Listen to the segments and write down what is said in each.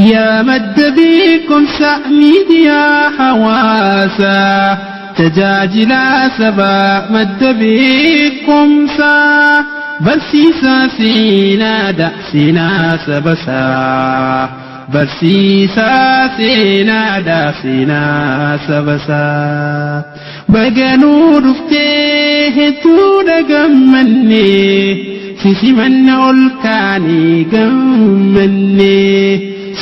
Yaa madda beekumsa miidiyaa hawaasaa tajaajilaa sabaa madda beekumsaa barsiisaa seenaadha seenaa sabasaa barsiisaa seenaadha seenaa sabasaa baganuu dhuftee hedduudha gammannee si simanna ol kaanee gammannee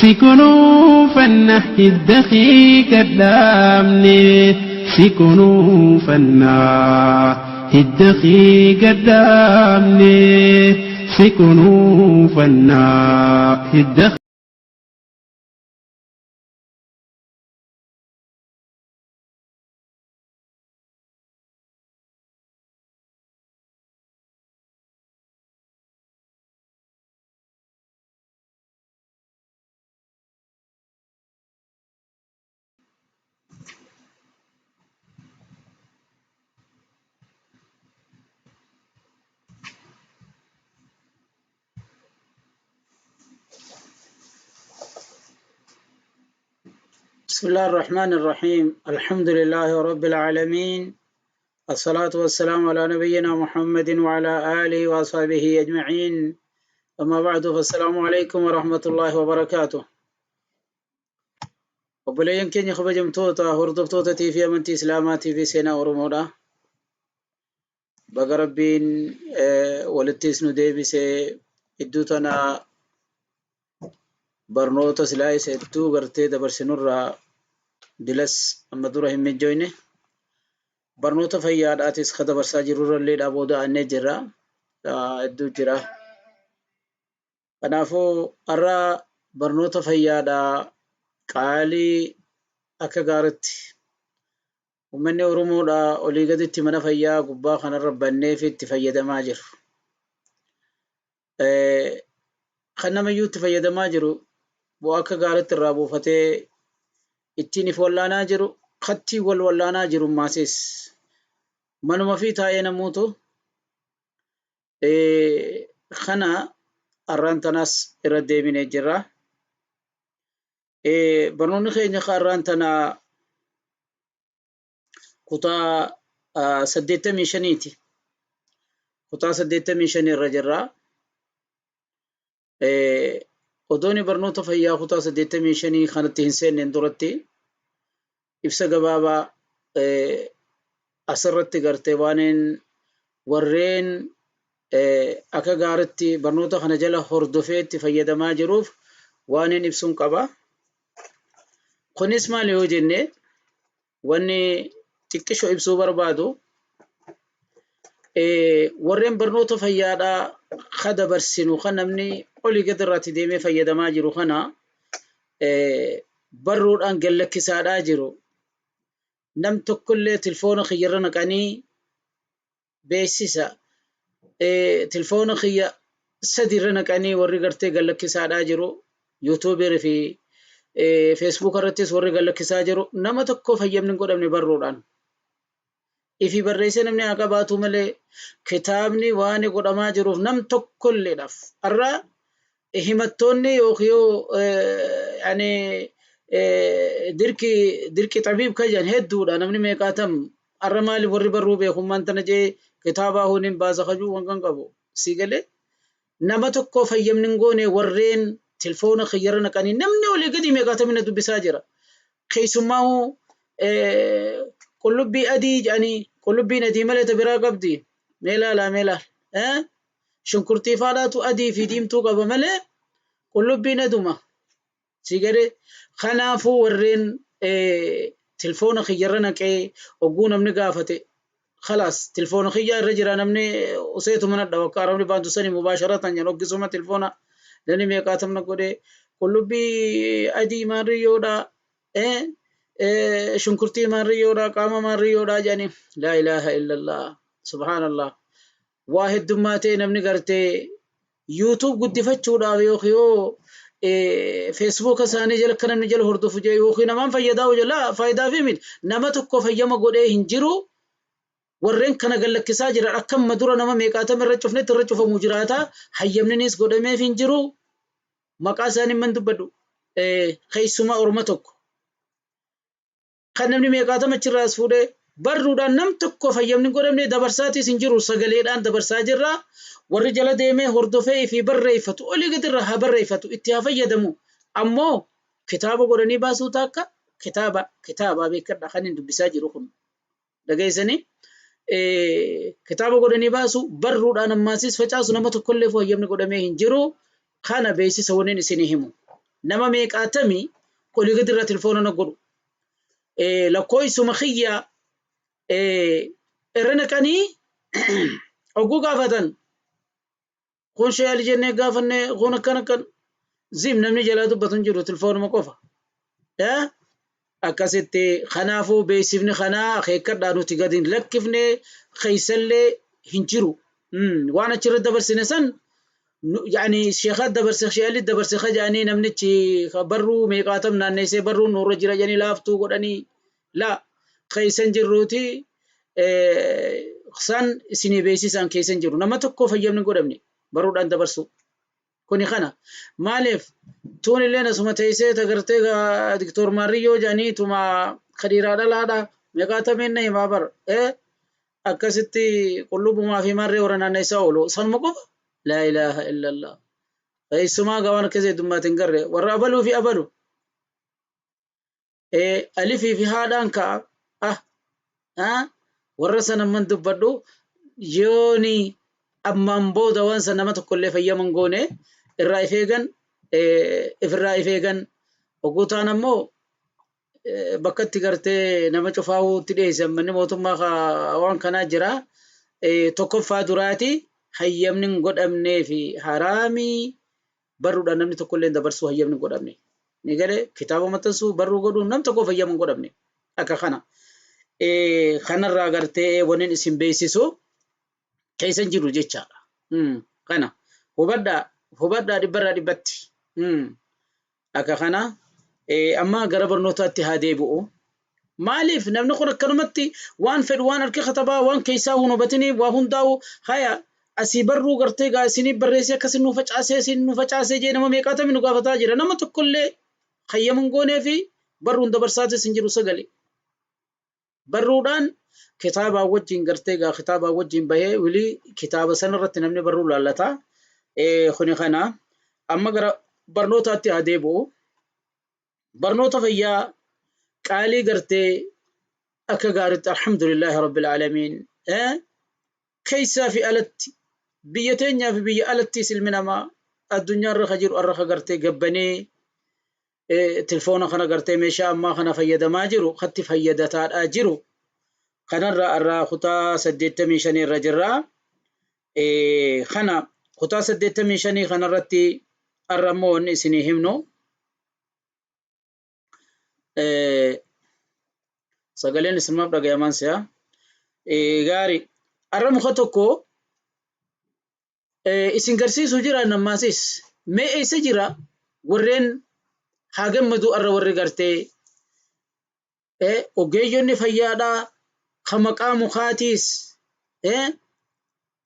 si kunuunfanna hidda kee gad dhaabne si kunuunfanna hidda kee gad dhaabne si kunuunfanna hidda بسم الله الرحمن الرحيم الحمد لله رب العالمين الصلاة والسلام على نبينا محمد وعلى آله وأصحابه أجمعين أما بعد فالسلام عليكم ورحمة الله وبركاته Obboleeyyan keenya kabajamtoota hordoftoota TV amantii Islaamaa TV seenaa Oromoodha. Baga Rabbiin walittis nu deebise iddoo tana barnoota silaa isa hedduu gartee dabarsinurraa dilas amma dura hin mijjoyne. Barnoota fayyaadhaatis ka dabarsaa jirurralleedhaa booda aannee jirra. Hedduu jira. Kanaafuu har'a barnoota fayyaadhaa qaalii akka gaaritti Uummanni Oromoodha olii gaditti mana fayyaa gubbaa kanarra banneefi itti fayyadamaa jiru. Kan namayyuu itti fayyadamaa jiru bu'aa akka gaaritti irraa buufatee ittiin if wallaanaa jiru kattiin wal wallaanaa jiru maasis manuma fi taa'ee namuutu kana arraan tanaas irra deebinee jirra. Barnoonni keenya ka arraan tanaa kutaa 85ti. Kutaa 85 irra jirra. Odooni barnoota fayyaa kutaa 85 kanatti hin seenneen duratti ibsa gabaabaa asirratti gartee waaniin warreen akka gaaritti barnoota kana jala hordofee itti fayyadamaa jiruuf waaniin ibsuun qaba. Kunis maali yoo jenne wanni xiqqisho ibsuu barbaadu warreen barnoota fayyaadhaa ka dabarsinu kan namni olii gad irraatti deemee fayyadamaa jiru kana barruudhaan gad lakkisaadhaa jiru. Nam tokkollee tilfoona kiyyarra naqanii beeksisa tilfoona kiyya sadi irra naqanii warri gartee gad lakkisaadhaa jiru yuutuubii fi feesbuuka irrattis warri gad lakkisaa jiru nama tokko fayyamni hin godhamne barruudhaan. Ifi barreessee namni haa qabaatuu malee kitaabni waan godhamaa jiruuf nam tokkolleedhaaf har'a himattoonni yookiin yoo yani dirqi dirqi xabiib kan jedhan hedduudha namni meeqaatam har'a maaliif warri barruu beekummaan tana jee kitaabaa huuniin baasa kajuu waan kan qabu sii galee nama tokko fayyamni hin goone warreen tilfoona kiyyarra naqanii namni olii gadi meeqaatamina na dubbisaa jira keessummaa'uu qullubbii adii jedhanii qullubbiin adii malee ta biraa qabdi mee laalaa mee laal shunkurtii faadhaatu adii fi diimtuu qaba malee qullubbiin aduma si galee kanaafuu warreen tilfoona kiyyarra naqee ogguu namni gaafate khalaas tilfoona kiyyaa irra jira namni useetu mana dhawa akka arabni baantu sani mubaasharatan jedhan oggisuma tilfoona namni meeqaatamna godhee qullubbii adii maarriyyoodha shunkurtii maarriyyoodha qaama maarriyyoodha jedhanii laa ilaaha illallah subhaanallah waa heddummaatee namni gartee YouTube guddifachuudhaaf yookiin yoo Facebook isaanii jala akka namni jala hordofu jee yookiin namaan fayyadaa hojii laa faayidaa fi miti nama tokko fayyama godhee hin jiru warreen kana gallakkisaa jiran akka amma dura nama meeqaatama irra cufnetti irra cufamu jiraata hayyamninis godhameef hin jiru maqaa isaanii man dubbadhu. Keessumaa orma tokko kan namni meeqaatama achirraa as fuudhee barruudhaan nam tokko fayyamni hin godhamne dabarsaatis hin jiru, sagaleedhaan dabarsaa jirra. Warri jala deemee hordofee fi barreeffatu olii gadirra haa barreeffatu, itti haa fayyadamu. Ammoo kitaaba godhanii baasuu taakka kitaaba kitaabaa beekadha kan hin dubbisaa jiru kun dhageessanii kitaaba godhanii baasu, barruudhaan ammaasis facaasu nama tokkollee fayyamni godhamee hin jiru. Kana beeksisa waniin isinii himu. Nama meeqaatamii olii gadirra telefoona na godhu, lakkoofsuma kiyya irra naqanii oguu gaafatan, kun sheeyali jennee gaafanne, kun akkan akkan zim namni jalaa dubbatu hin jiru, telefoonuma qofa. Akkasitti kanaafuu beeksifni kanaa akeekkadhaa, nuti gadi hin lakkifne, keessallee hin jiru. Waan achirra dabarsine san yani sheekha dabarse, sheeyali dabarse kaja'anii namnichi barruu meeqaatam naanneessee barruun nurra jira jedhanii laaftuu godhanii la keessan jirruuti. San isinii beeksisaan keessan jiru, nama tokko fayyamni godhamne barruudhaan dabarsu. Kuni kana maaliif tuun illee asuma teessee tagartee Diktoor Maariyyoo jedhanii tuma kadhiiraa dhalaadha meeqaatameen na himaa bar akkasitti qullubumaa fi marree warra naanneessaa oolu sanuma qofa. Laa ilaaha illallah. Keessumaa gawaan akkasii heddummaatiin garre warra abaluu fi abalu alifii fi haadhaan ka'a ah warra sana amman dubbadhu yooni ammaan booda waan san nama tokkollee fayyaman goone irraa if eegan, ifirraa if eegan. Oguu ta'an ammoo bakka itti gartee nama cufaawutti dhiyeessan manni mootummaa waan kanaa jira. Tokkoffaa duraati hayyamni hin godhamnee fi haraamii barruudhaan namni tokkollee dabarsuu hayyamni hin godhamne. Ni galee kitaaba maxxansuu, barruu godhuu nam tokko fayyama hin godhamne akka kana. Kanarraa gartee wanni isin beeksisu keessa hin jiru jechaadha. Kana hubadhaa, hubadhaa dhibbarraa dhibbatti. Akka kana amma gara barnootaatti haa deebi'u. Maaliif namni kun akkanumatti waan fedhu waan harki katabaa waan keessaa hin hubatini waa hundaa'u haya asii barruu gartee gaa isinii barreessee akkasin nu facaasee isin nu facaasee jee nama meeqaatami nu gaafataa jira. Nama tokkollee hayyama hin goonee fi barruun dabarsaatis hin jiru sagalee. Barruudhaan kitaabaa wajjin gartee gaa kitaabaa wajjin bahee wilii kitaaba sanarratti namni barruu laallata. Kuni kana amma gara barnootaatti haa deebi'u. Barnoota fayyaa qaalii gartee akka gaariitti, alhamdulillaahi rabbil aalamiin, keessaa fi alatti, biyya teenyaa fi biyya alattis ilmi namaa addunyaa irra ka jiru irra ka gartee gabbanee telefoona kana gartee meeshaa ammaa kana fayyadamaa jiru katti fayyadataadhaa jiru kanarra irraa kutaa 85 irra jirra. Kana kutaa 85 kanarratti har'a immoo wanni isinii himnu, sagaleen isinumaaf dhagayamaan si'a gaari, har'a muka tokko isin garsiisuu jira. Nammaasis mee eessa jira? Warreen haa gammadu har'a warri gartee ogeeyyonni fayyaadhaa ka maqaa mukaatiis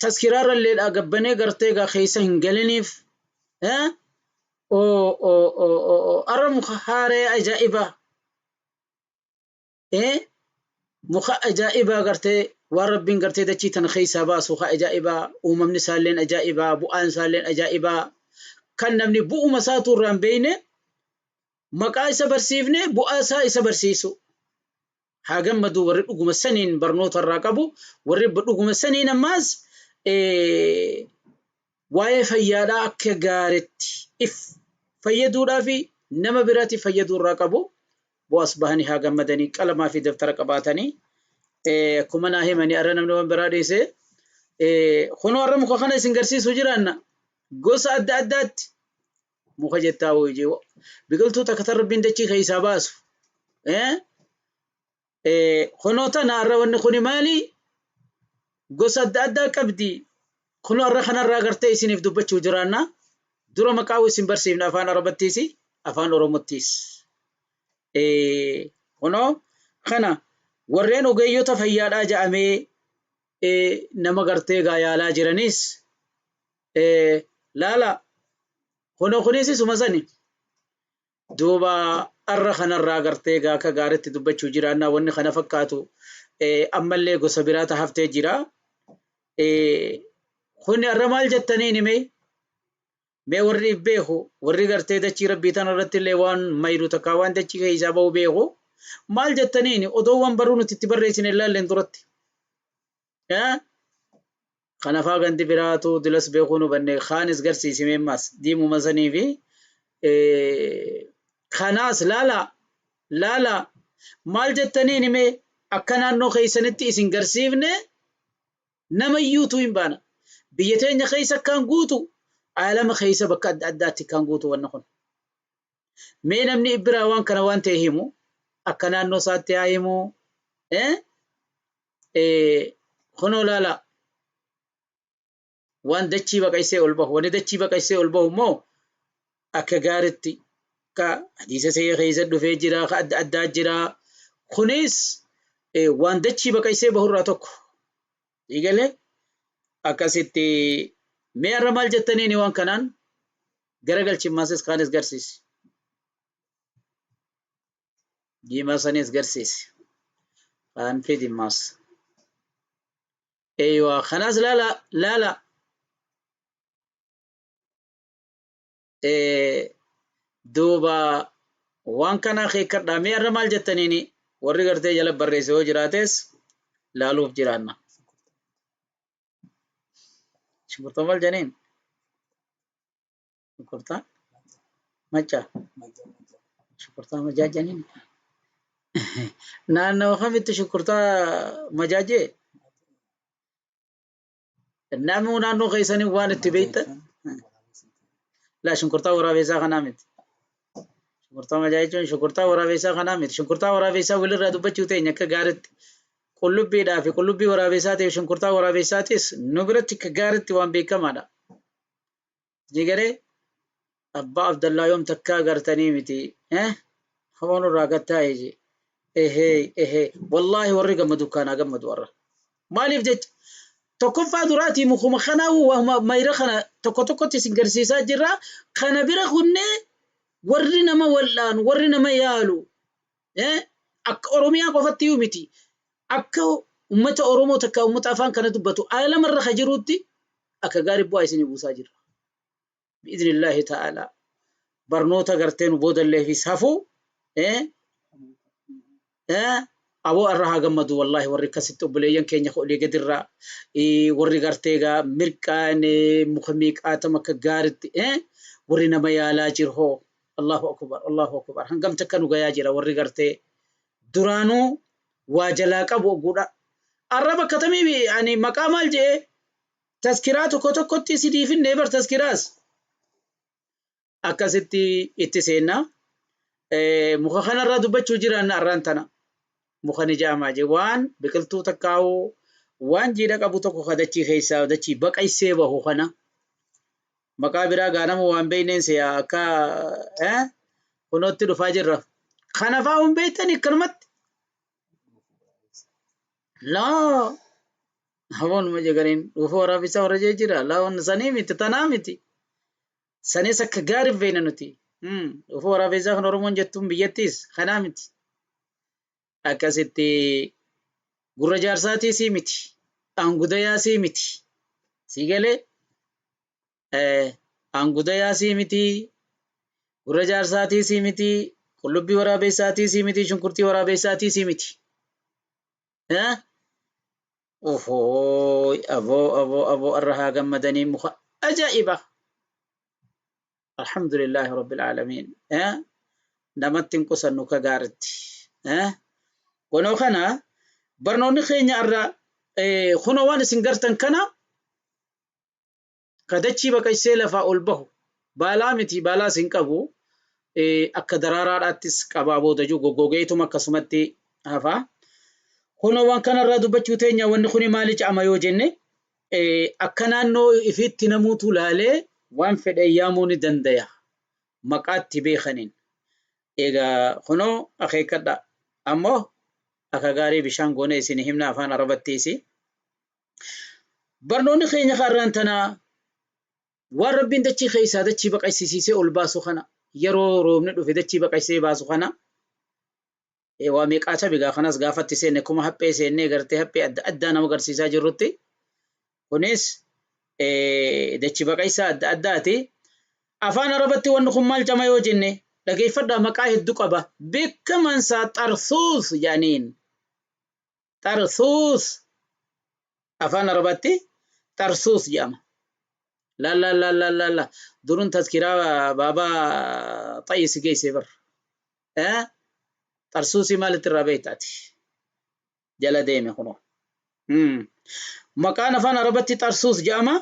taskiraarralleedhaa gabbanee gartee gaa keessa hin galiniif. Har'a muka haaree ajaa'ibaa, muka ajaa'ibaa gartee waan rabbiin gartee dachii tana keessaa baasu ka ajaa'ibaa, uumamni isaalleen ajaa'ibaa, bu'aan isaalleen ajaa'ibaa, kan namni bu'uma isaatu irraa hin beekne maqaa isa barsiifne bu'aa isaa isa barsiisu. Haa gammadu warri dhuguma saniin barnoota irraa qabu, warri dhuguma saniin ammaas waa'ee fayyaadhaa akka gaariitti if fayyaduudhaa fi nama biraatti fayyaduu irraa qabu bu'aas bahanii haa gammadanii, qalamaa fi daftara qabaatanii akkuma naa himanii har'a namni waan biraa dhiise. Kunoo har'a muka kana isin garsiisu jiraanna, gosa adda addaatti muka jettaa hojii biqiltuu takka tan rabbiin dachii keessaa baasu. Kunoo tana har'a wanni kuni maali, gosa adda addaa qabdi. Kunoo har'a kanarraa gartee isiniif dubbachuu jiraanna. Dura maqaa isin barsiifna, afaan arabattiis afaan oromottiis. Kunoo kana warreen ogeeyyota fayyaadhaa ja'amee nama gartee gaa yaalaa jiranis laala. Kunoo kunis isuma sani. Duuba arra kanarraa gartee egaa akka gaaritti dubbachuu jiraannaa wanni kana fakkaatu ammallee gosa biraa ta haftee jira. Kuni arra maal jettaniin hime mee warri if beeku warri gartee dachii rabbii tana irratti illee waan mayru takkaa waan dachii keessaa bahu beeku maal jettaniin odoo waan barruu nuti itti barreessine ilaalleen duratti. Kanafaa gandi biraatu dilas beekuu nu banne kaanis garsiisimee ammas diimuma sanii fi kanaas laala laala maal jettaniin himee akka naannoo keessanitti isin garsiifne nama iyyuutu hin baana. Biyya teenya keessa akkaan guutu aalama keessa bakka adda addaatti akkaan guutu wanni kun. Mee namni biraa waan kana waan ta'e himu akka naannoo isaatti haa himu. Kunoo laala waan dachii baqaysee ol bahu wanni dachii baqaysee ol bahu immoo akka gaaritti ka hadiisa sahih keessa dhufee jira ka adda addaa jira kunis waan dachii baqaysee bahurraa tokko eegalee akkasitti mee har'a maal jettaniini waan kanaan garagalchi maasis kaanis garsiisi diimaa sanis garsiisi kaan fidi maas eeywa kanaas laala laala duuba waan kana akeekkadhaa mee har'a maal jettaniini warri gartee jala barreesse yoo jiraates laaluuf jiraanna. Shunkurtaa maal jedhaniin? Shunkurtaa macca. Shunkurtaa majaa jedhaniin. Naannoo kamitti shunkurtaa majaa jee? Namuu naannoo keessanii waan itti beektan. Laa shunkurtaa waraabessaa kanaa miti. Shunkurtaa majaa jechuun shunkurtaa waraabessaa kanaa miti. Shunkurtaa waraabessaa walirraa dubbachuu teenya akka gaariitti. Qullubbiidhaa fi qullubbii waraabessaa ta'e shunkurtaa waraabessaatis nu biratti akka gaariitti waan beekamaadha. Ni garee abbaa Abdallaa yoom takkaa gartanii miti. Hamoon irraa gattaa'e jee. Ehee ehee wallaahi warri gammadu kanaa gammadu warra. Maaliif jecha tokkoffaa duraatii mukuma kanaa waanuma mayra kana tokko tokkotti isin garsiisaa jirra. Kana bira kunnee warri nama wal'aanu warri nama yaalu akka Oromiyaa qofatti iyyuu miti akka ummata Oromoo takka ummata afaan kana dubbatu aalamarra ka jiruutti akka gaarii bu'aa isinii buusaa jirra. Bi'idhnillaahi ta'aalaa. Barnoota gartee nu boodalleefis hafu aboo irra haa gammadu wallaahi warri akkasitti obboleeyyan keenya olii gadirraa warri gartee egaa mirqaan muka miiqaatama akka gaaritti warri nama yaalaa jiru hoo Allahu akbar Allahu akbar hangam takka nu gayaa jira warri gartee duraanuu waa jalaa qabu ogguudha arraba akkatamii ani maqaa maal je'ee Taskiraa tokko tokkotti isinii finne bar taskiraas akkasitti itti seenna. Muka kanarraa dubbachuu jiraanna arraan tana. Muka ni jaamaa jee waan biqiltuu takkaa'uu waan jiidha qabu tokko ka dachii keessaa dachii baqaysee bahu kana. Maqaa biraa gaa nama waan beeyneen se'a akka kunootti dhufaa jirra. Kana fa'aa hin beeytani akkanumatti. Laa Haboon ma jegariin dhuufuu waraabessaa warra jee jira. Laa wanni sanii miti tanaa miti. Sanis akka gaariif beekna nuti. Dhuufuu waraabessaa kan Oromoon jettuun biyyattiis kanaa miti. Akkasitti gurra jaarsaatiisii miti. Angudayaasii miti. Sii galee angudayaasii miti. Gurra jaarsaatiisii miti. Qullubbii waraabessaatiisii miti. Shunkurtii waraabessaatiisii miti. Ohooy aboo aboo aboo arra haa gammadanii muka ajaa'iba. Alhamdulillaahi rabbil aalamiin. Namatti hin qusannu ka gaaritti. Kunoo kana barnoonni keenya arra kunoo waan isin gartan kana ka dachii baqaysee lafaa ol bahu baalaa miti baalaas hin qabu akka daraaraadhaattis qabaa booda jiru goggogeetuma akkasumatti hafa. Kunoo waan kanarraa dubbachuu teenya wanni kuni maali cama yoo jenne akka naannoo ifiitti namuutu laalee waan fedhe yaamuu ni dandaya maqaatti beekaniin. Egaa kunoo akeekkadha ammoo akka gaarii bishaan goonee isin himna afaan arabattiisi. Barnoonni keenya ka arraan tanaa waan Rabbiin dachii keessaa dachii baqaysisiisee ol baasu kana Yeroo roobni dhufe dachii baqaysee baasu kana waa meeqaata bigaa kanas gaafatti seenne kuma haphee seennee gartee haphee adda addaa nama agarsiisaa jirrutti kunis dachi baqaysaa adda addaati. Afaan Arabatti wanni kun maal jama yoo jenne dhageeffadhaa maqaa hedduu qaba. Beekamaan isaa xarsuus jedhaniin. Xarsuus afaan Arabatti xarsuus jedhama. Laal laal laal laal laal laal durun taskiraa baabaa xa'i si geessee bar. Xarsuusii maalitti irraa beektaati? Jala deeme kunoo. Maqaan afaan Arabatti xarsuus jedhama.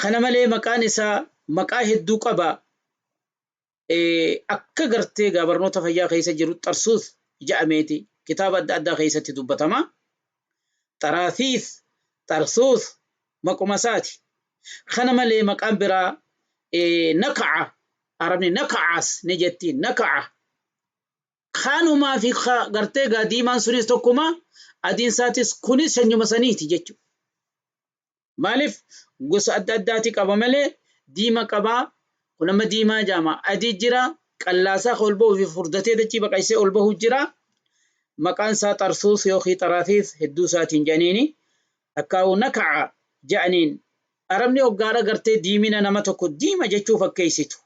Kana malee maqaan isaa maqaa hedduu qaba. Akka gartee gaa barnoota fayyaa keessa jiru xarsuus jedhameeti kitaaba adda addaa keessatti dubbatama. Xaraasiis, xarsuus maquma isaati. Kana malee maqaan biraa naka'a Arabni naka'as ni jetti naka'a. Kanumaa fi gartee gaa diimaan sunis tokkuma adiin isaatis kunis sanyuma saniiti jechuudha. Maaliif gosa adda addaati qaba malee diima qabaa kun amma diimaa jaama adii jira qallaasaa ol bahuu fi furdatee dachii baqaysee ol bahuu jira. Maqaan isaa xarsuus yookiin xaraafiis hedduu isaatiin jedhaniini takkaa'u naka'a jedhaniin Arabni hoggaadha gartee diimina nama tokko diima jechuu fakkeessitu.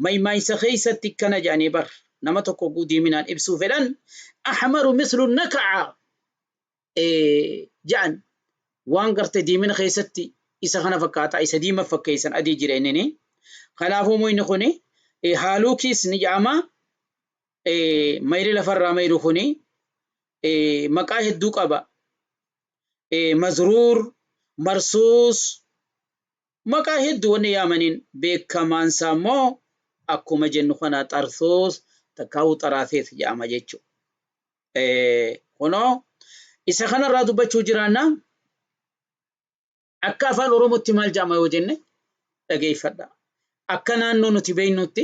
Maymaaysa keessatti akkana jedhanii bar nama tokko hogguu diiminaan ibsuu fedhan ahmaru mislu naka'a jedhan waan garte diimina keessatti isa kana fakkaata isa diima fakkeessan adii jira innini. Kanaafuu muyni kuni haaluukiis ni jedhama. Mayri lafarraa mayru kuni maqaa hedduu qaba. Mazruur, marsuus maqaa hedduu wanni yaamaniin beekamaan isaa immoo akkuma jennu kana xarsuus takkaa'uu xaraasees jedhama jechuudha. Kunoo isa kanarraa dubbachuu jiraanna akka afaan Oromootti maal jedhama yoo jenne dhageeffadha. Akka naannoo nuti beeknutti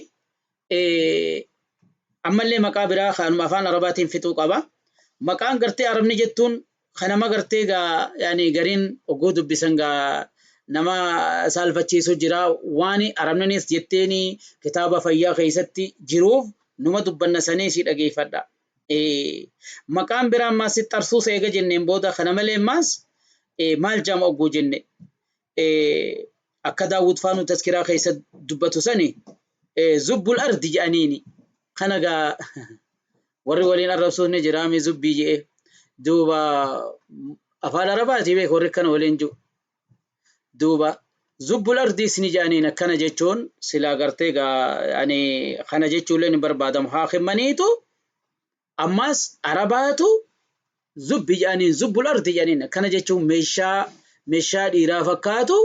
ammallee maqaa biraa kanuma afaan Arabaatiin fixuu qaba. Maqaan gartee Arabni jettuun kan nama gartee gaa yaani gariin oguu dubbisan gaa nama saalfachiisu jira waan Arabninis jetteeni kitaaba fayyaa keessatti jiruuf numa dubbanna sanii si dhageeffadha. Maqaan biraa ammaas xarsuus eega jenneen booda kana malee ammaas maal jaama ogguu jenne akka Daawud faanuu taskiraa keessa dubbatu sani zubbul ardi jedhaniini kana gaa warri waliin arrabsuun ni jiraami zubbii jedhe duuba afaan Arabaatii beek warri kana waliin jiru duuba zubbul ardiis ni jedhaniin akkana jechuun silaa gartee gaa ani kana jechuullee hin barbaadamu haa kimmaniitu ammaas Arabaatu zubbi jedhaniin zubbul ardi jedhaniin akkana jechuun meeshaa meeshaa dhiiraa fakkaatu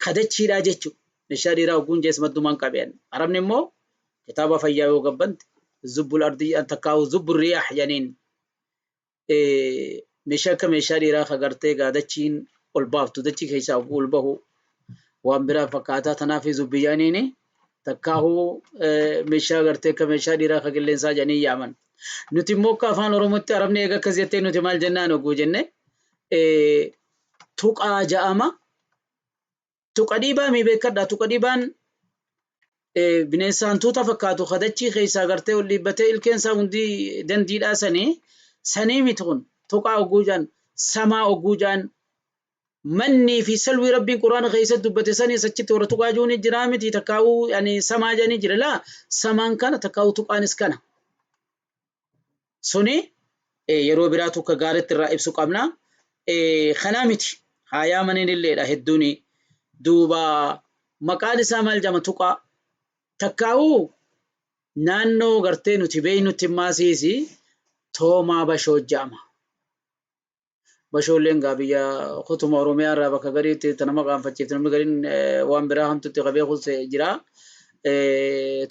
kadachiidhaa jechuudha. Meeshaa dhiiraa ogguun jees maddumaan qabeen. Arabni immoo kitaaba fayyaa yoo gabbante zubbul ardi jedhan takkaa'u zubbul riyaah jedhaniin meeshaa akka meeshaa dhiiraa ka gartee gaa dachiin ol baaftu dachii keessaa ogguu ol bahu waan biraa fakkaataa tanaaf zubbi jedhaniini takkaahuu meeshaa gartee akka meeshaa dhiiraa ka qilleensaa jedhanii yaaman. Nuti immoo akka afaan Oromootti Arabni eega akkas jettee nuti maal jennaan ogguu jenne tuqaa ja'ama. Tuqa dhiibaa mi beekadha. Tuqa dhiibaan bineensa hantuuta fakkaatu ka dachii keessaa gartee ol dhiibbatee ilkeen isaa hundi dandiidhaa sanii sanii miti kun tuqaa ogguu jaan samaa ogguu jaan mannii fi salwii rabbiin quraana keessatti dubbate saniis achitti warra tuqaa jiruun jiraa miti takkaa'uu yani samaa jedhanii jira laa samaan kana takkaa'uu tuqaanis kana suni yeroo biraatu akka gaariitti irraa ibsu qabna kanaa miti haa yaamaniin illeedha hedduun duuba maqaan isaa maal jedhama tuqaa takkaa'uu naannoo gartee nuti beeynutti maasiisi toomaa bashoo jedhama. Bashoolleen gaa biyya kutuma Oromiyaa irraa bakka gariitti ta nama qaanfachiiftu namni gariin waan biraa hamtutti ka beekus jira.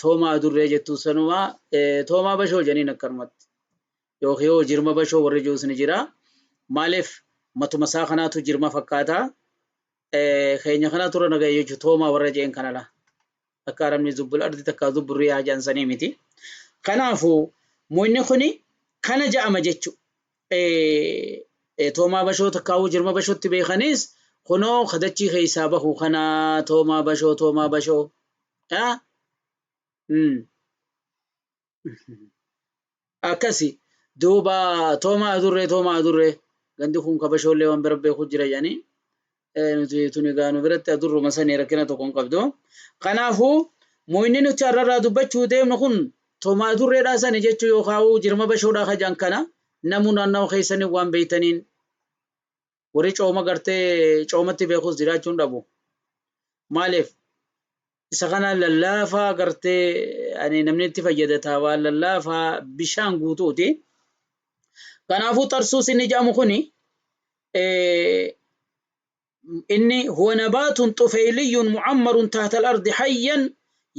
Toomaa adurree jettu sanuma toomaa bashoo jedhaniin akkanumatti. Yookiin yoo jirma bashoo warri jirus ni jira. Maaliif matuma isaa kanaatu jirma fakkaata. Keenya kanatu irra nagaya jechuudha toomaa warra jeen kana laa. Akka arabni zubbul ardi takka zubbul riyaa jedhan sanii miti. Kanaafuu muyni kuni kana ja'ama jechuudha. Toomaa bashoo takkaawuu jirma bashootti beekanis kunoo kadachii keessaa bahu kana toomaa bashoo toomaa bashoo. Akkasi duuba toomaa adurree toomaa adurree gandi kun kabashoollee waan bira beeku jira jedhanii nuti tuni egaa nu biratti adurruma sanii rakkina tokko hin qabdu. Kanaafuu muyni nuti har'arraa dubbachuu deemnu kun toomaa adurreedhaa sani jechuu yookaan jirma bashoodhaa kajaan kana namuu naannawa keessanii waan beeytaniin warri cooma gartee coomatti beekus jiraachuun dhabu. Maaliif isa kana lallaafaa gartee ani namni itti fayyadataa waan lallaafaa bishaan guutuuti. Kanaafuu xarsuus inni jedhamu kuni inni huwa nabaatun xufeeyliyyun mu'ammarun tahta al-ardi hayyan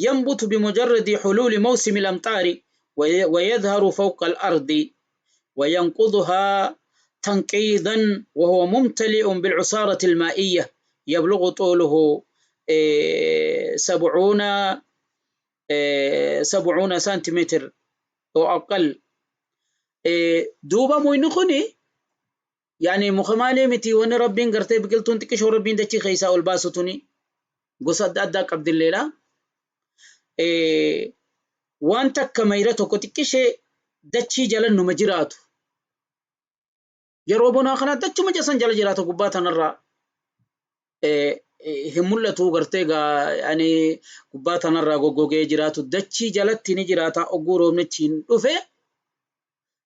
yanbutu bimujarradi huluuli mawsimi al-amxaari ويظهر فوق الأرض وينقضها تنقيضا وهو ممتلئ بالعصارة المائية يبلغ طوله 70 سنتيمتر أو أقل. دوبا موين خني يعني مخمالي متي ون ربين قرتي بقلتون تكشو ربين دتشي خيسا والباسطوني قصد أدى قبض الليلة waan takka mayra tokko xiqqishee dachii jala numa jiraatu. Yeroo bonaa kana dachuma jasan jala jiraatu gubbaa tanarraa hin mul'atu gartee gaa yani gubbaa tanarraa goggogee jiraatu dachii jalatti ni jiraata ogguu roobnichi hin dhufe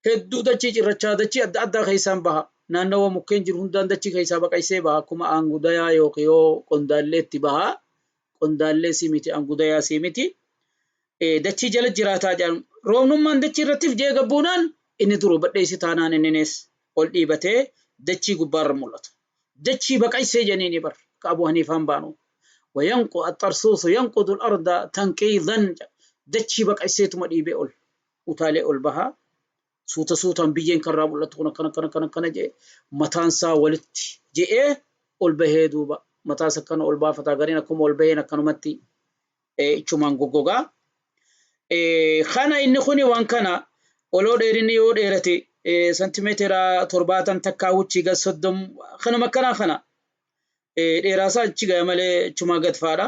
hedduu dachii cirrachaa dachii adda addaa keessaan baha naannawa mukkeen jiru hundaan dachii keessaa baqaysee baha akkuma aangudayaa yookiin yoo qondaalleetti baha qondaallee sii miti aangudayaa sii miti. Dachii jala jiraataa jedhamu. Roobnummaan dachii irrattiif jee gabbuunaan inni duru badheessi taanaan inninis ol dhiibatee dachii gubbaarra mul'ata. Dachii baqaysee jeniini bar ka Abu Haniifaan baanu. Wayanqu axxarsuusu yanqudu al-arda tanqiidan dachii baqayseetuma dhiibee ol utaalee ol bahaa. Suuta suutaan biyyeen karraa mul'atu kun akkana akkana akkana akkana jee mataan isaa walitti je'ee ol bahee duuba mataa isaa akkana ol baafataa gariin akkuma ol baheen akkanumatti ichumaan goggogaa. Kana inni kuni waan kana oloo dheerinni yoo dheerate santimeetira 70 takkaa wuchii gad 30 kanuma akkanaa kana dheeraasaa achi gaya malee achumaa gad faadha.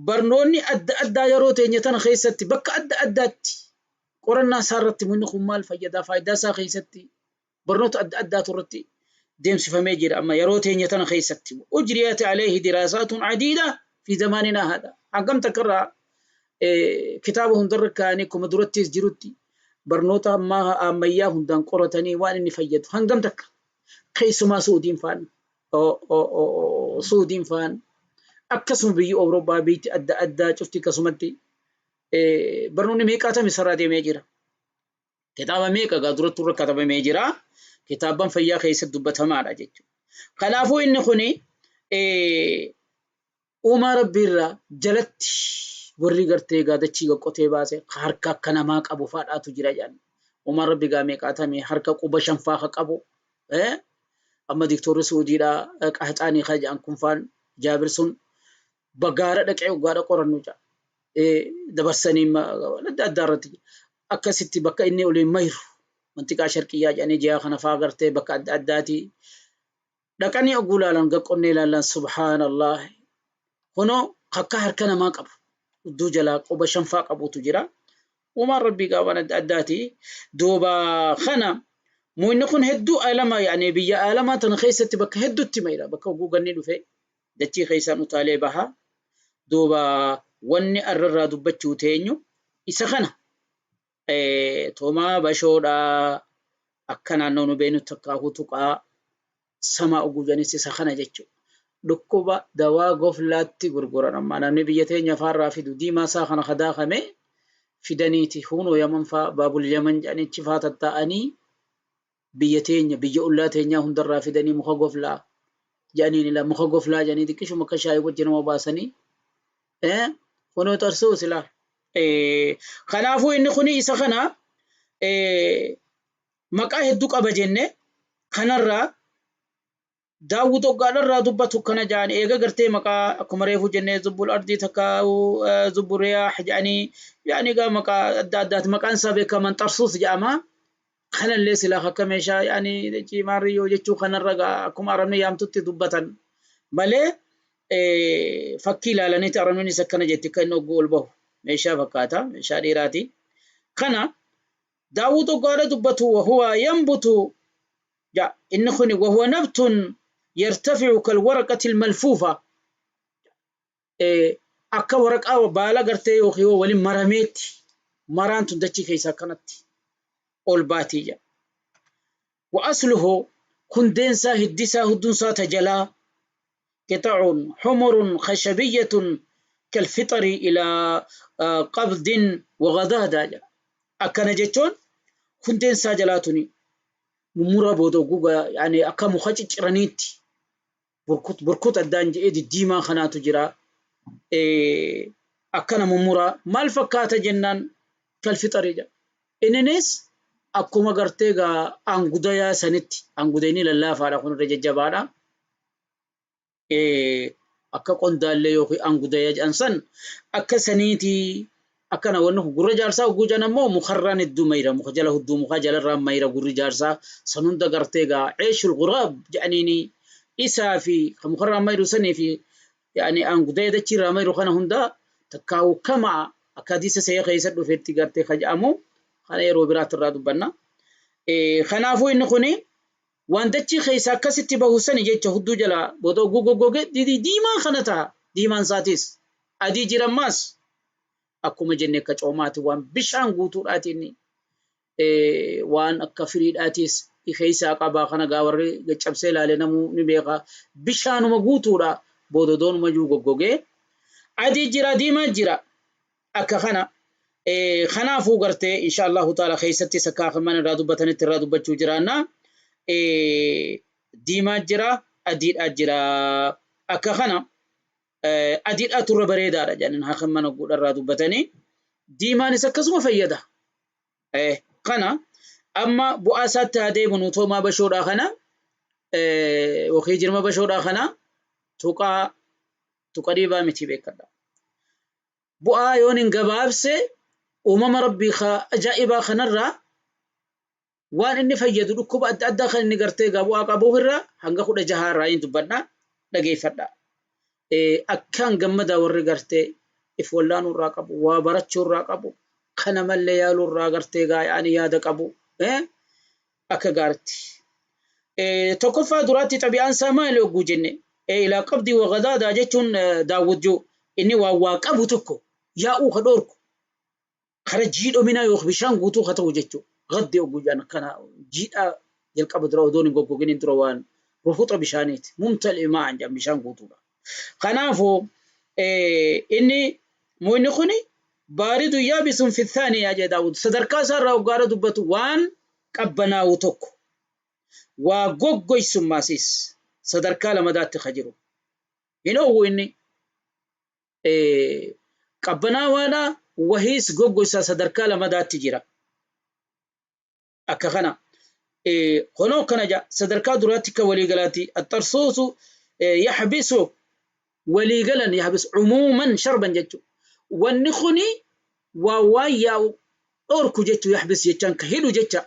Barnoonni adda addaa yeroo teenya tana keessatti bakka adda addaatti qorannaa isaa irratti inni kun maal fayyadaa faayidaa isaa keessatti barnoota adda addaatu irratti deemsifamee jira amma yeroo teenya tana keessatti ujriyat alayhi diraasaatun adiida fi zamaaninaa haadha hangam takka irraa kitaaba hundarra kaa'anii akkuma durattis jirutti barnoota ammaa ammayyaa hundaan qoratanii waan inni fayyadu hangam takka keessumaa Suudiin faan Suudiin faan akkasuma biyyi Awurooppaa biyyi adda addaa cufti akkasumatti barnoonni meeqaatami sarara deemee jira. Kitaaba meeqa gaa duratti irra katabamee jira. Kitaabban fayyaa keessatti dubbatamaadha jechuudha. Kanaafuu inni kuni uumaa Rabbiirraa jalatti warri gartee gaa dachii qoqqotee baase harka akka namaa qabu faadhaatu jira jedhan. Uumaan Rabbi gaa meeqaatame harka quba shanfaa ka qabu. Amma diktoorri Suudiidhaa qahaxaanii ka jedhan kun faan Jaabir sun bagaara dhaqee waggaadha qorannu jedha. Dabarsanii adda addaa irratti akkasitti bakka inni oliin mayru mantiqaa sharqiyyaa jedhanii ji'a kana faa gartee bakka adda addaati dhaqanii oguu laalan gaqqonnee laalan subhaanallah kunoo akka harka namaa qabu udduu jalaa quba shanfaa qabutu jira. Uumaan rabbii gaawwan adda addaati. Duuba kana muyni kun hedduu aalama yaani biyya aalamaa tana keessatti bakka hedduutti mayra bakka oguu ganni dhufe dachii keessaan utaalee baha. Duuba wanni arrarraa dubbachuu teenyu isa kana toomaa bashoodhaa akka naannoo nu beeknutti akkaakuu tuqaa samaa oguu janis isa kana jechuudha. Dhukkuba dawaa goflaatti gurguran ammaa namni biyya teenya faarraa fidu diimaa isaa kana kadaakame fidaniiti hunoo yaman faa baabul yaman jedhanichi faa tattaa'anii biyya teenya biyya ollaa teenyaa hundarraa fidanii muka goflaa jedhaniin ilaa muka goflaa jedhanii xiqqishuma akka shaayii wajjin nama baasanii kunoo xarsuu silaa. Kanaafuu inni kuni isa kana maqaa hedduu qaba jenne kanarraa Daawwit hoggaadharraa dubbatu kana jedhan eega gartee maqaa akkuma reefu jennee zubbul ardii takka zubbul riyaah jedhanii yaani egaa maqaa adda addaati maqaan isaa beekaman xarsuus jedhama. Kanallee silaa akka meeshaa yaani cimaarriyyoo jechuu kanarra gaa akkuma arabni yaamtutti dubbatan malee Fakkii ilaalaniiti Arabnis akkana jetti akka inni hogguu ol bahu meeshaa fakkaata meeshaa dhiiraati. Kana Daawud hoggaadha dubbatu wahuwa yanbutu ja inni kuni wahuwa nabtun yartafi'u kalwaraqati almalfuufa akka waraqaa baala gartee yookiin waliin marameetti maraan tun dachii keessa akkanatti ol baatii jedha. Wa asluhu hundeensaa hiddisaa hudduunsaa tajalaa qixa'un humurun khashabiyyatun kalfixari ilaa qabdin wagadaadaa jedha. Akkana jechuun hundeensaa jalaa tuni mummura booda guga yani akka muka cicciraniitti burkut burkut addaan jedhee diddiimaa kanaatu jira. Akkana mummuraa maal fakkaata jennaan kalfixari jedha. Inninis akkuma gartee gaa angudayaa sanitti angudayni lallaafaadha kun irra jajjabaadha. Akka qondaallee yookiin angudaya jedhan san akka saniiti akkana wanni kun gurra jaarsaa hogguu jedhan ammoo mukarraan hedduu mayra muka jala hudduu mukaa jalarraan mayra gurri jaarsaa san hunda gartee gaa ceeshul guraab jedhaniini isaa fi kan mukarraan mayru sanii fi yaani angudaya dachiirraa mayru kana hunda takkaawu kama'a akka hadiisa sayee keessa dhufetti gartee ka jedhamu kana yeroo biraatti irraa dubbanna. Kanaafuu inni kuni waan dachii keessa akkasitti bahu sani jecha hudduu jala booda ogguu goggoge diimaa kana ta'a. Diimaan isaatis adii jirammaas akkuma jenne akka coomaati waan bishaan guutuudhaati inni waan akka firiidhaatis keessaa qabaa kana gaa warri gaccabsee ilaale namuu ni beeka bishaanuma guutuudha booda doonuma juu goggogee adii jira diimaa jira akka kana kanaafuu gartee insha Allahu ta'ala keessattis akka akhiman irraa dubbatanitti irraa dubbachuu jiraanna diimaa jira adiidhaa jira akka kana adiidhaatu irra bareedaadha jedhaniin haakimman hogguudha irraa dubbatanii diimaanis akkasuma fayyada. Kana amma bu'aa isaatti haa deemnu toomaa bashoodhaa kana yookiin jirma bashoodhaa kana tuqaa tuqa dhiibaa miti beekadha. Bu'aa yoon hin gabaabse uumama rabbii ajaa'ibaa kanarraa waan inni fayyadu dhukkuba adda addaa kan inni gartee egaa bu'aa qabuuf irraa hanga 16 irraa hin dubbadha dhageeffadha. Akkaan gammadaa warri gartee if wallaanuu irraa qabu waa barachuu irraa qabu kana mallee yaaluu irraa gartee egaa yaani yaada qabu akka gaaritti. Tokkoffaa duraatti xabi'aan isaa maali hogguu jenne ilaa qabdii wa gadaadaa jechuun daawwud juu inni waan waa qabu tokko yaa'uu ka dhoorku kara jiidhominaa yookiin bishaan guutuu ka ta'u jechuudha. Gaddi ogguu jedhan akkana jiidhaa jalqaba dura odoon hin goggoginiin dura waan rufuxa bishaaniiti. Mumtali maa'an jedhan bishaan guutuudha. Kanaafuu inni muyni kuni baaridu yaabisun fi thaaniyaa jedhe Daawud. Sadarkaa isaa irraa hoggaara dubbatu waan qabbanaa'u tokko waa goggoysummaasiis sadarkaa lamadaatti ka jiru. Hin oowwu inni Qabbanaawaadha wahiis goggoysaa sadarkaa lamadaatti jira. Akka kana kunoo akkana ja'a sadarkaa duraatti akka waliigalaatti axxarsuusu yaxbisu waliigalan yaxbisu cumuuman sharban jechu wanni kuni waa waan yaa'u dhorku jechu yaxbis jechaan ka hidhu jecha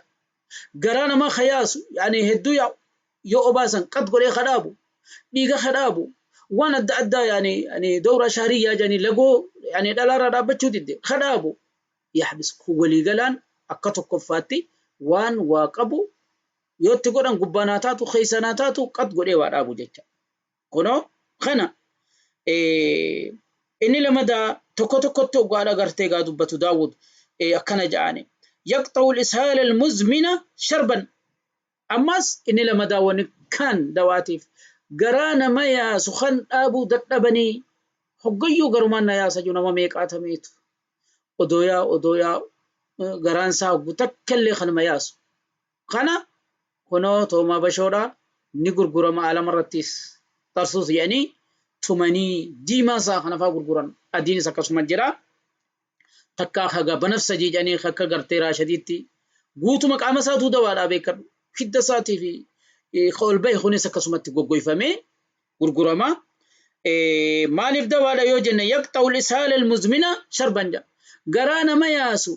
garaa namaa ka yaasu yani hedduu yaa'u yoo obaasan qat godhee ka dhaabu dhiiga ka dhaabu waan adda addaa yani yani dowraa shahriyyaa jedhanii lagoo yani dhalaarraa dhaabbachuu didde ka dhaabu yaxbis kun waliigalaan akka tokkoffaatti waan waa qabu yoo itti godhan gubbaa naa taatu keessa naa taatu qat godhee waa dhaabu jecha kunoo kana inni lamadaa tokko tokkotti hoggaadha gartee gaa dubbatu Daawud akkana ja'ani yaqxa'u al-ishaal al-muzmina sharban Ammas inni lamadaa wani kan dawaatiif garaa nama yaasu kan dhaabuu dadhabanii hoggayyuu garumaan na yaasa jiru nama meeqaatamiitu odoo yaa'u odoo yaa'u garaan isaa hoggu takkallee kanuma yaasu kana kunoo toomaa bashoodha ni gurgurama aalamarrattis xarsuus jedhanii tumanii diimaa isaa kana faa gurguran adiinis akkasuma jira takkaa haga banafsajii jedhanii akka gartee raashadiitti guutuma qaama isaatuu dawaadhaa beekadhu hidda isaatii fi ka ol bahe kunis akkasumatti goggoyfamee gurgurama. Maaliif dawaadha yoo jenne yaqxa'u al-ishaala al-muzmina sharban jedha. Garaa nama yaasu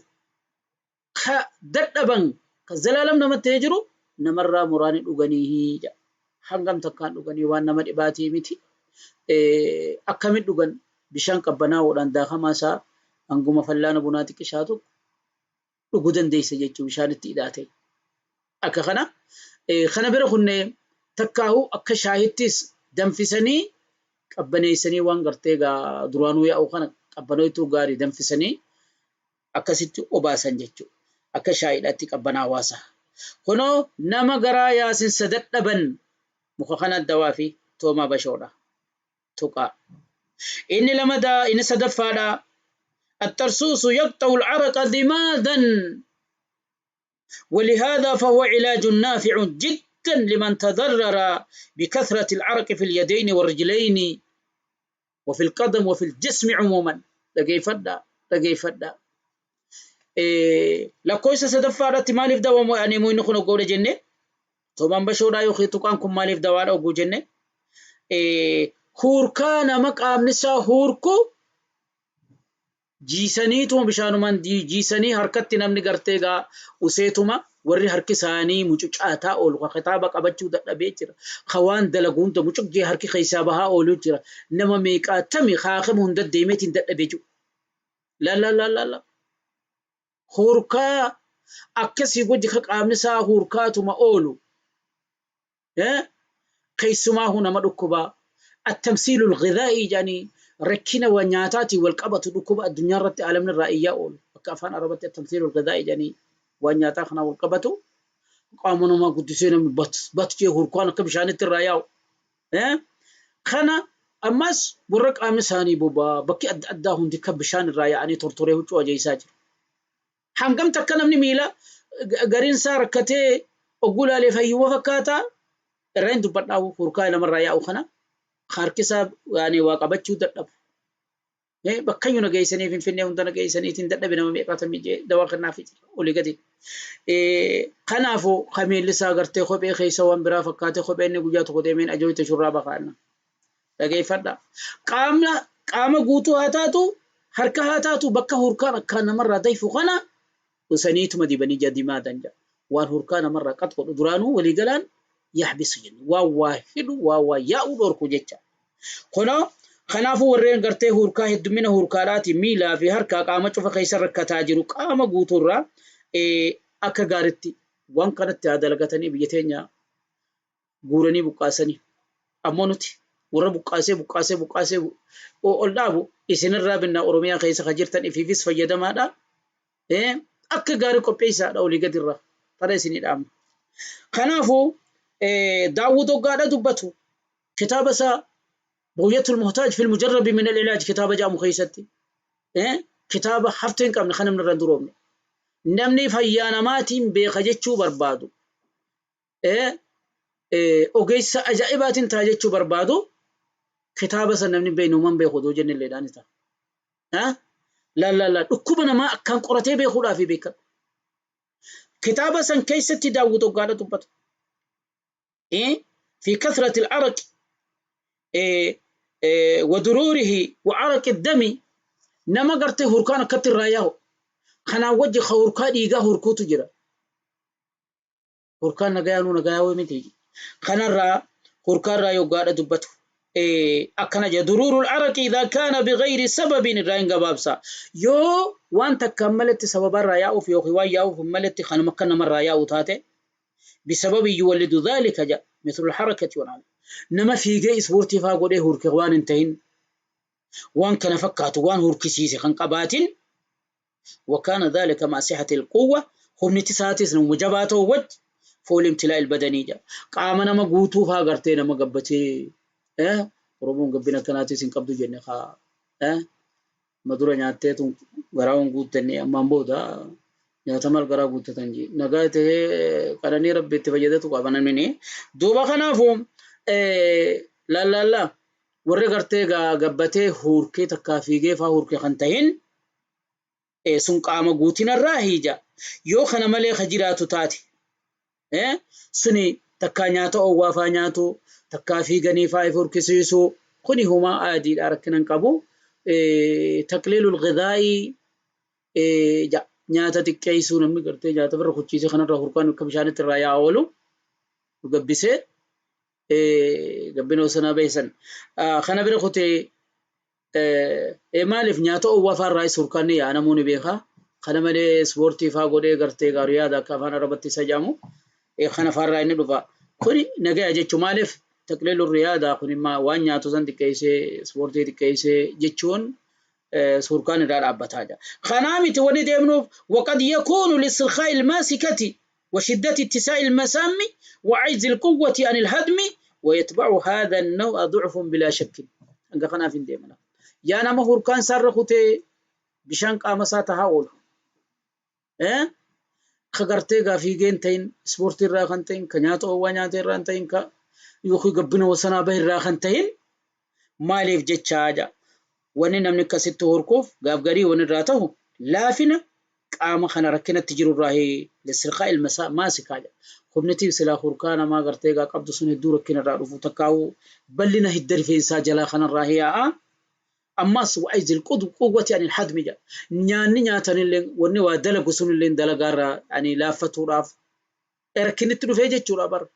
ka dadhaban ka zalaalam namatti ta'ee jiru namarraa muraani dhuganii jedha. Hangam takkaan dhuganii waan nama dhibaatii miti. Akkamitti dhugan? Bishaan qabbanaa'oodhaan daakamaa isaa hanguma fallaana bunaa xiqqishaa tokko dhuguu dandeessa jechuudha bishaanitti hidhaate. Akka kana kana bira kunnee takkaahu akka shaahittis danfisanii qabbaneessanii waan gartee gaa duraanuu yaa'u kana qabbanooytuu gaarii danfisanii akkasitti obaasan jechuudha. Akka shaayiidhaatti qabbanaawaa isaa. Kunoo nama garaa yaasinsa dadhaban muka kana dawaa fi toomaa bashoodha. Tuqaa. Inni lamadaa inni sadaffaadha. الطرسوس يقطع العرق ضمادا ولهذا فهو علاج نافع جدا لمن تضرر بكثرة العرق في اليدين والرجلين وفي القدم وفي الجسم عموما. Dhageeffadhaa, dhageeffadhaa. Lakkoofsa sadaffaa irratti maaliif dawaa ani inni kun oggoodha jenne, toomaan bashoodhaa yookiin tuqaan kun maaliif dawaadha ogguu jenne, huurkaa nama qaamni isaa huurku jiisaniituma bishaanumaan jiisanii harkatti namni gartee gaa useetuma warri harki isaanii mucucaataa oolu, ka kitaaba qabachuu dadhabee jira, ka waan dalagu hunda mucuq jee harki keessaa bahaa ooluu jira, nama meeqaatami haakima hunda deemeetiin dadhabee jiru. La la la la la, huurkaa akkasii wajji ka qaamni isaa huurkaatuma oolu, keessumaa nama dhukkubaa التمثيل الغذائي jedhanii rakkina waa nyaataatiin wal qabatu, dhukkuba addunyaa irratti alamni irraa iyyaa oolu, akka afaan Arabatti التمثيل الغذائي jedhanii waan nyaataa kanaa wal qabatu, qaama namaa guddisee namni bat bat jee hurkaan akka bishaanitti irraa yaa'u. Kana ammas warra qaamni isaanii bobaa bakki adda addaa hundi akka bishaan irraa yaa'anii tortoree huccuu ajeessaa jiru. Hangam takka namni miila gariin isaa rakkatee ogguu laalee fayyuma fakkaataa irraa hin dubbadhaa, hurkaa namarraa yaa'u kana harki isaa yaani waa qabachuu dadhabu. Bakkayyuu na geessanii, Finfinnee hunda na geessaniitiin dadhabe, nama meeqaatamii jee dawaa kennaafii jira olii gadi. Kanaafuu ka miilli isaa gartee kophee keessa waan biraa fakkaatee kopheen inni guyyaa tokko deemeen ajooyte shurraa bakaanna. Dhageeffadha. Qaama qaama guutuu haa taatu, harka haa taatu, bakka hurkaan akkaan namarraa dayfu kana usaniituma dibanii jadimaadan jedha. Waan hurkaa namarraa qat godhu duraanuu waliigalaan yahbisu jenna. Waan waa hidhu, waan waa yaa'u dhorku jecha. Kunoo kanaafuu warreen gartee hurkaa, heddummina hurkaadhaati miilaa fi harkaa qaama cufa keessa rakkataa jiru, qaama guutuurraa akka gaaritti waan kanatti haa dalagatanii biyya teenya guuranii buqqaasanii. Ammoo nuti warra buqqaasee buqqaasee buqqaasee ol dhaabu isinirraa binnaa. Oromiyaa keessa kan jirtan ifiifis fayyadamaadha. Akka gaarii qopheessaadha olii gadirraa. Tana isinii dhaamna. Kanaafuu Daawwud hoggaadha dubbatu kitaaba isaa بغية المحتاج في المجرب من العلاج kitaaba jedhamu keessatti, kitaaba haftee hin qabne kan namni irra hin duroomne, namni fayyaa namaatiin beeka jechuu barbaadu, ogeessa ajaa'ibaatiin ta'a jechuu barbaadu, kitaaba san namni beeknu man beeku odoo jenne illee ni ta'a. La la la, dhukkuba namaa akkaan qoratee beekuudhaaf beekadhu. Kitaaba san keessatti Daawwud hoggaadha dubbatu. في كثرة العرق ودروره وعرق الدم, nama gartee hurkaan akkatti irraa yaa'u kanaan wajji hurkaa dhiigaa hurkuutu jira. Hurkaan nagayaanuu nagayaa miti. Kanarraa hurkaarraa yoggaadha dubbatu. Akkana jedha: درور العرق إذا كان بغير سبب, irraa hin gabaabsa. Yoo waan takkaan malatti sababarraa yaa'uuf yookiin waan yaa'uuf malatti kanuma akka namarraa yaa'u taate, بسبب يولد ذلك جاء مثل الحركة والعمل, nama fiigee ispoortii faa godhee hurke waan hin tahin, waan kana fakkaatu waan hurkisiise kan qabaatin, وكان ذلك مع صحة القوة, humniti isaatis nama jabaa ta'u wajj, فول امتلاء البدني جا qaama nama guutuu faa gartee nama gabbatee. Oromoon gabbina akkanaatis hin qabdu jenne kaa madura nyaatteetu garaa hin guuttanne, ammaan booda nyaata maal garaa guuttatan jee nagaa ta'ee qananii Rabbi itti fayyadatu qaba namni. Duuba kanaafuu lallaallaa warri gartee gabbatee hurkee takkaa fiigee faa hurkee kan tahin sun qaama guutinarraa hiija. Yoo kana malee ka jiraatu taate, suni takkaa nyaata oowwaa faa nyaatu, takkaa fiiganii faa if hurkisiisu, kuni humaa aadiidha, rakkina hin qabu. تقليل الغذاء nyaata xiqqeessuu, namni gartee nyaata birra kuchiisee kanarraa hurkaan akka bishaanitti irraa yaa'aa oolu gabbisee. Gabbina wasanaa bahe san. Kana bira kutee maaliif nyaata oowwaa fa'aa irraa hurkaan ni yaa'a, namuu ni beeka. Kana malee ispoortii fa'aa godhee gartee gaarii yaada akka afaan Arabatti isa jedhamu kana fa'aa irraa inni dhufa. Kuni nagaya jechuun maaliif taqliilu riyaada kun waan nyaatu san xiqqeessee, ispoortii xiqqeessee jechuun surkaan irraa dhaabbataa jira. Kanaa miti wanni deemnuuf وقد يكون لاسترخاء الماسكة وشدة اتساع المسام وعجز القوة عن الهدم، ويتبع هذا النوع ضعف بلا شك. Hanga kanaaf hin deemna. Yaa nama hurkaan isaarra kutee bishaan qaama isaa tahaa oolu. Ka gartee gaa fiigeen ta'in, ispoortii irraa kan ta'in, ka nyaata oowwaa nyaata irraa hin ta'in, ka yookiin gabbina wasanaa bahe irraa kan ta'in maaliif jechaa jaa. Wanni namni akkasitti horkuuf gaaf garii wanni irraa ta'u laafina qaama kana rakkinatti jiru irraa lisirqaa ilma maasikaa jedha. Humniti silaa hurkaa namaa gartee gaa qabdu sun hedduu rakkina irraa dhufu takkaa'u bal'ina hidda rifeensaa jalaa kanarraa yaa'a. Ammas wa'izil quwwati anil hadmi jedha. Nyaanni nyaatanillee wanni waa dalagu sunillee dalagaarraa ani laaffatuudhaaf rakkinitti dhufee jechuudha bara.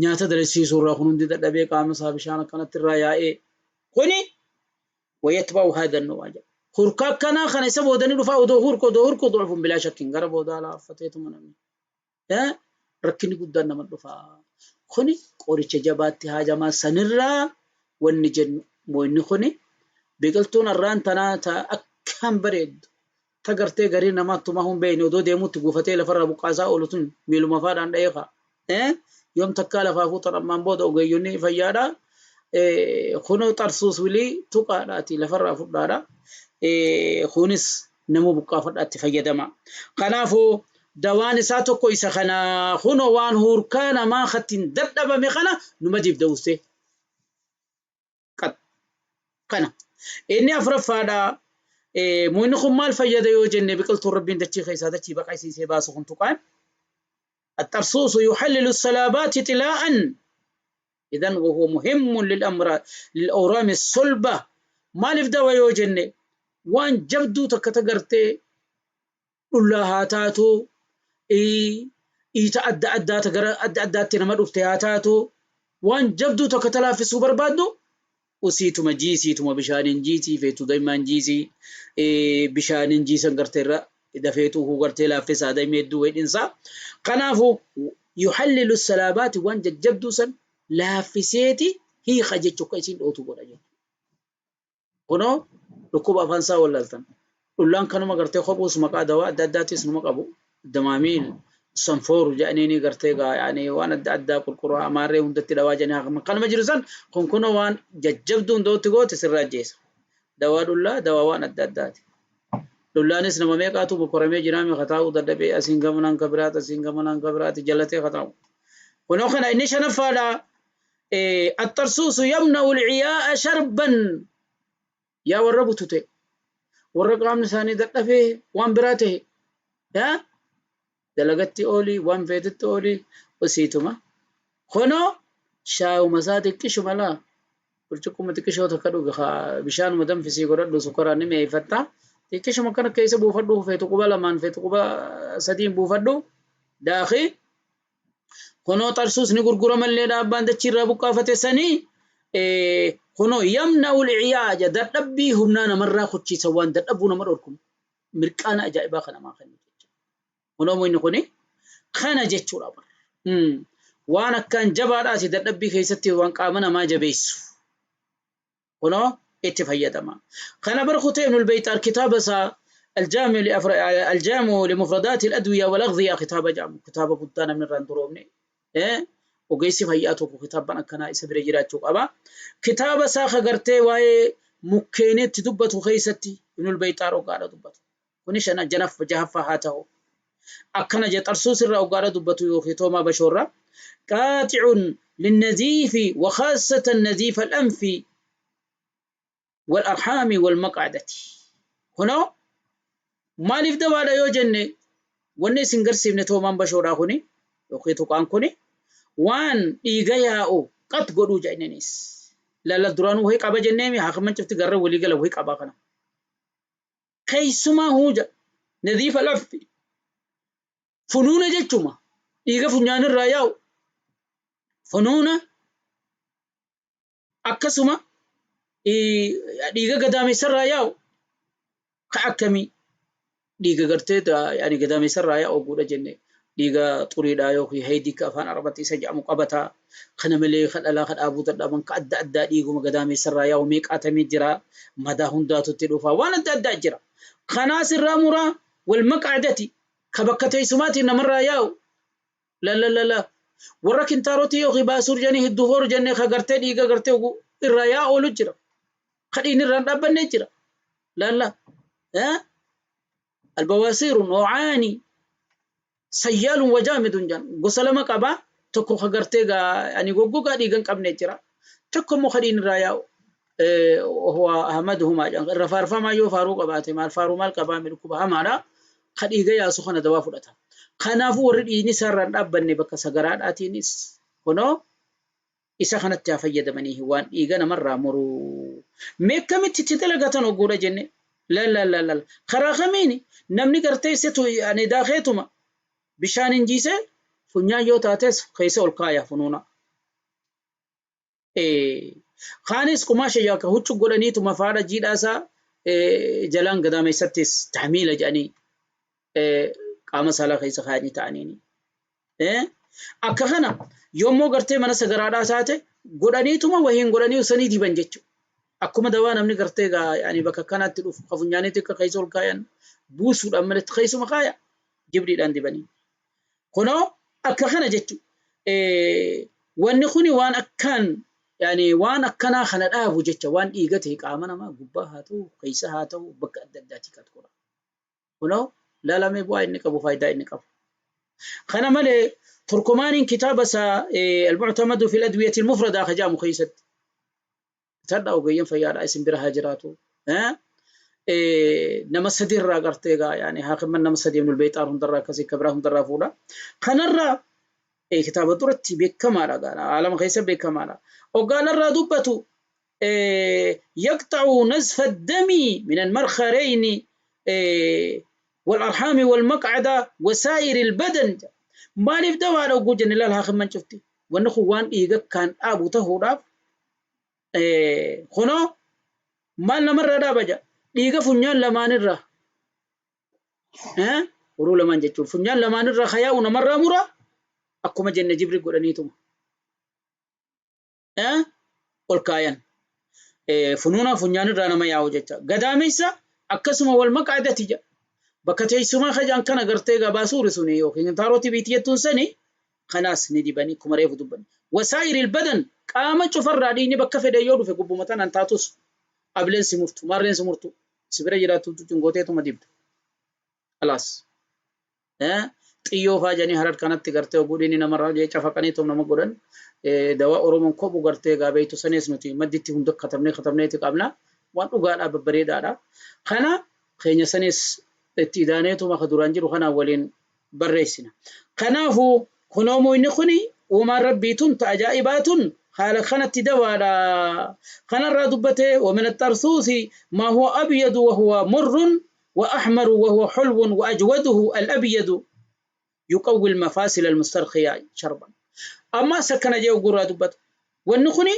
Nyaata dalagsiisuu irraa kun hundi dadhabee qaama isaa bishaan akkanatti irraa yaa'ee kuni ويتبع هذا النوع jedha. Hurkaa akkanaa kana isa boodanii dhufaa odoo hurku odoo hurku ضعف بلا شك gara boodaa laaffateetuma namni. Rakkinni guddaan nama dhufaa. Kuni qoricha jabaatti haajamaa sanirraa wanni jennu inni kuni biqiltuun arraan tanaa ta akkaan bareeddu ta gartee garii namaattumaa hin beekne odoo deemutti guufatee lafarraa buqqaasaa oolu tun miiluma faadhaan dha'ee ka'a. Yoom takkaa lafaa fuutan ammaan booda ogeeyyonni fayyaadhaa. Kunoo xarsuus wilii tuqaadhaati lafarraa fudhaadha. Kunis nama buqqaafadhaatti fayyadama. Kanaafuu dawaan isaa tokko isa kana, kunoo waan hurkaa namaa kattiin dadhabame kana numa dibda ustee. Kana. Inni afuraffaadha. Mukni kun maal fayyada yoo jenne, biqiltuun Rabbiin dachii keessaa dachii baqaysiisee baasu kun tuqaan. الطرسوس يحلل الصلابات طلاء، إذن وهو مهم للأمراض للأورام الصلبة. Maaliif dawa yoo jenne, waan jabduu takka tagartee dhullaa haa taatu, iita adda addaa gara adda addaatti nama dhufte haa taatu, waan jabduu takka talaaffisuu barbaaddu usiituma jiisiituma bishaaniin jiisii feetu daa'immaan jiisii bishaaniin jiisan gartee irra dafeetu gartee laaffisaa daa'imni hedduu wedhinsaa. Kanaafuu يحلل الصلابات waan jajjabduu san laaffiseeti hiika jechuu akka isiin dhootu godha jechuudha. Kunoo dhukkuba afaan isaa wallaaltan. Dhullaan kanuma gartee kophuus maqaa dawaa adda addaattis numa qabu. Damaamiil sanfooru jedhanii gartee gaa yaani waan adda addaa qulqulluu amaarree hundatti dawaa jedhanii kanuma jiru san kun kunoo waan jajjabduu hundootti goote sirraa ajjeesa. Dawaa dhullaa, dawaa waan adda addaati. Dhullaanis nama meeqaatu bokoramee jiraame kataa'uu dadhabee asiin gamanaan kabiraati asiin gamanaan kabiraati jalatee kataa'u. Kunoo kana inni shanaffaadha. الطرسوس يمنع العياء شربا. Yaa warra butute, warra qaamni isaanii dadhabee waan biraa ta'e, yaa dalagatti oolii waan feetetti oolii osiituma kunoo shaayuma isaa xiqqishuma laa burcuqquma xiqqishoo takka dhuge bishaanuma danfisii godhadhu, sukkaraan ni mi'eeffatta, xiqqishuma kana keessa buufadhu, feetu quba lamaan feetu quba sadiin buufadhu daakii. Kunoo xarsuus ni gurguramallee dhaabbaan dachiirraa buqqaafate sanii kunoo يمنع العياء dadhabbii humnaa namarraa kuchiisa, waan dadhabuu nama dhorku mirqaana ajaa'ibaa kana namaa kennu jechuudha. Kunoo inni kuni kana jechuudha. Waan akkaan jabaadhaati dadhabbii keessatti waan qaama namaa jabeessu. Kunoo itti fayyadama. Kana bara kutee Ibnul Bayxaar kitaaba isaa الجامع لأفر... الجامع لمفردات الأدوية والأغذية kitaaba jedhamu, kitaaba guddaa namni irraa hin duroomne. Ogeessi fayyaa tokko kitaaban akkanaa isa bira jiraachuu qaba. Kitaaba isaa kagartee waa'ee mukkeenitti dubbatu keessatti Ibnul Bayxaar ogaadha dubbatu. Kuni shana janaf jahaffaa haa ta'u. Akkana je xarsuus irraa ogaadha dubbatu yookiin toomaa bashoorraa. قاطع للنزيف وخاصة نزيف الأنف والأرحام والمقعدة. Kunoo maaliif dawaadha yoo jenne, wanni isin garsiifne toomaan bashoodhaa kuni yookiin tuqaan kuni waan dhiiga yaa'u qat godhuu jedhaninis. Lalla duraanuu wahii qaba jenneemi haakiman cufti garra walii gala wahii qabaa kana. Keessumaa huuja نزيف الأنف funuuna jechuma dhiiga funyaanirraa yaa'u. Funuuna akkasuma dhiiga gadaamessarraa yaa'u ka akkamii dhiiga gartee yani gadaamessarraa yaa'u guudha jenne dhiiga xuriidhaa yookiin haydii ka afaan arabatti isa jedhamu qabataa kana malee ka dhalaa ka dhaabuu dadhaban ka adda addaa dhiiguma gadaamessarraa yaa'u meeqaatamii jira madaa hundaatu itti dhufa waan adda addaa jira kanaas irraa muraa wal maqaadati ka bakka teessumaatiin namarraa yaa'u La la la la. Warra kintaarotii yookiin baasuur jedhanii hedduu horu jennee ka gartee dhiiga gartee irraa yaa oolu jira. Ka dhiigni irraa hin dhaabbanne jira. La la. Albawaasiiru noocaani sayyaalun wajaamidun jedhan gosa lama qaba. Tokko ka gartee gaa ani goggogaa dhiiga hin qabne jira. Tokko immoo ka dhiigni irraa yaa'u. Huwa ahmaduhumaa jedhan irra faarfamaa yoo faaruu qabaate maal faaruu maal qabaa dhukkuba hamaadha. Ka dhiiga yaasu kana dawaa fudhata. Kanaafuu warri dhiigni isaa irraa hin dhaabbanne bakka sagaraadhaatiinis kunoo isa kanatti haa fayyadamanii waan dhiiga namarraa muruu. Mee akkamitti itti dalagatan ogguudha jenne la la la la karaa kamiini namni gartee isitu ani daakeetuma bishaan hin jiisee funyaan yoo taates keessa ol kaaya funuuna. Kaanis qumaasha yakka huccu godhaniituma faadha jiidhaasaa jalaan gadaamessattis tahmiila jedhanii qaama saalaa keessa kaayanii ta'aniini. Akka kana yommuu gartee mana sagaraadhaa taate godhaniituma wahiin godhanii usanii diban jechuudha. Akkuma dawaa namni gartee yaani bakka kanaatti dhufu ka funyaaniitti akka keessa ol kaayan buusuudhaan malatti keessuma kaaya jibriidhaan dibanii. Kunoo akka kana jechuudha. Wanni kuni waan akkaan yaani waan akkanaa kana dhaabu jecha waan dhiiga ta'e qaama namaa gubbaa haa ta'u keessa haa ta'u bakka adda addaatii kan godha. Kunoo laalamee bu'aa inni qabu faayidaa inni qabu. Kana malee Turkumaaniin kitaaba isaa Al-Mu'tamadu fil Adwiyati Al-Mufrada ka jedhamu keessatti bitadha ogeeyyan fayyaadha isin bira haa jiraatu. Nama sadi irraa gartee egaa yaani haakimman nama sadi Ibnul Beexaar hundarraa akkasii kabiraa hundarraa fuudha. Kanarraa kitaaba duratti beekamaadha gaana aalama keessa beekamaadha. Oggaanarraa dubbatu yaqxa'u nazfa dami min almarkareyni والأرحام والمقعدة وسائر البدن maaliif dawaadha ogguu jenne laal haakimman cufti wanni kun waan dhiiga kan dhaabu tahuudhaaf kunoo maal namarraa dhaaba jedha dhiiga funyaan lamaanirraa uruu lamaan jechuun funyaan lamaanirraa kayaa'u namarraa mura akkuma jenne jibri godhaniituma ol kaayan funuuna funyaanirraa nama yaa'u jecha gadaamessa akkasuma wal maqaadati jedha bakka teessumaa kajaan kana gartee gabaa suuri suni yookiin taarooti biiti jettuun sani kanaas ni dibanii akkuma reefu dubbanne. Wasaa'iril badan qaama cufarraa dhiigni bakka fedhe yoo dhufe gubbuma tanaan taatus ableen si murtu maarreen si murtu si bira jiraattu cungooteetuma dibda. Alaas. Xiyyoo faa jedhanii harar kanatti gartee oguu dhiigni namarraa jee cafaqanii tum nama godhan dawaa Oromoon kophu gartee gaa beektu sanis nuti madditti hunda katabnee katabneeti qabna waan dhugaadhaa babbareedaadha. Kana keenya sanis itti idaaneetuma ka duraan jiru kanaan waliin barreessina. Kanaafuu kunoo muyni kuni uumaan Rabbii tun ta ajaa'ibaa tun haala kanatti dawaadha. Kanarraa dubbatee wa min axxarsuusi maa huwa abyadu wa huwa murrun wa ahmaru wa huwa hulwun wa ajwaduhu al-abyadu yuqawwi al-mafasil al-mustarkhiya sharban. Ammas akkana jee ogurraa dubbata. Wanni kuni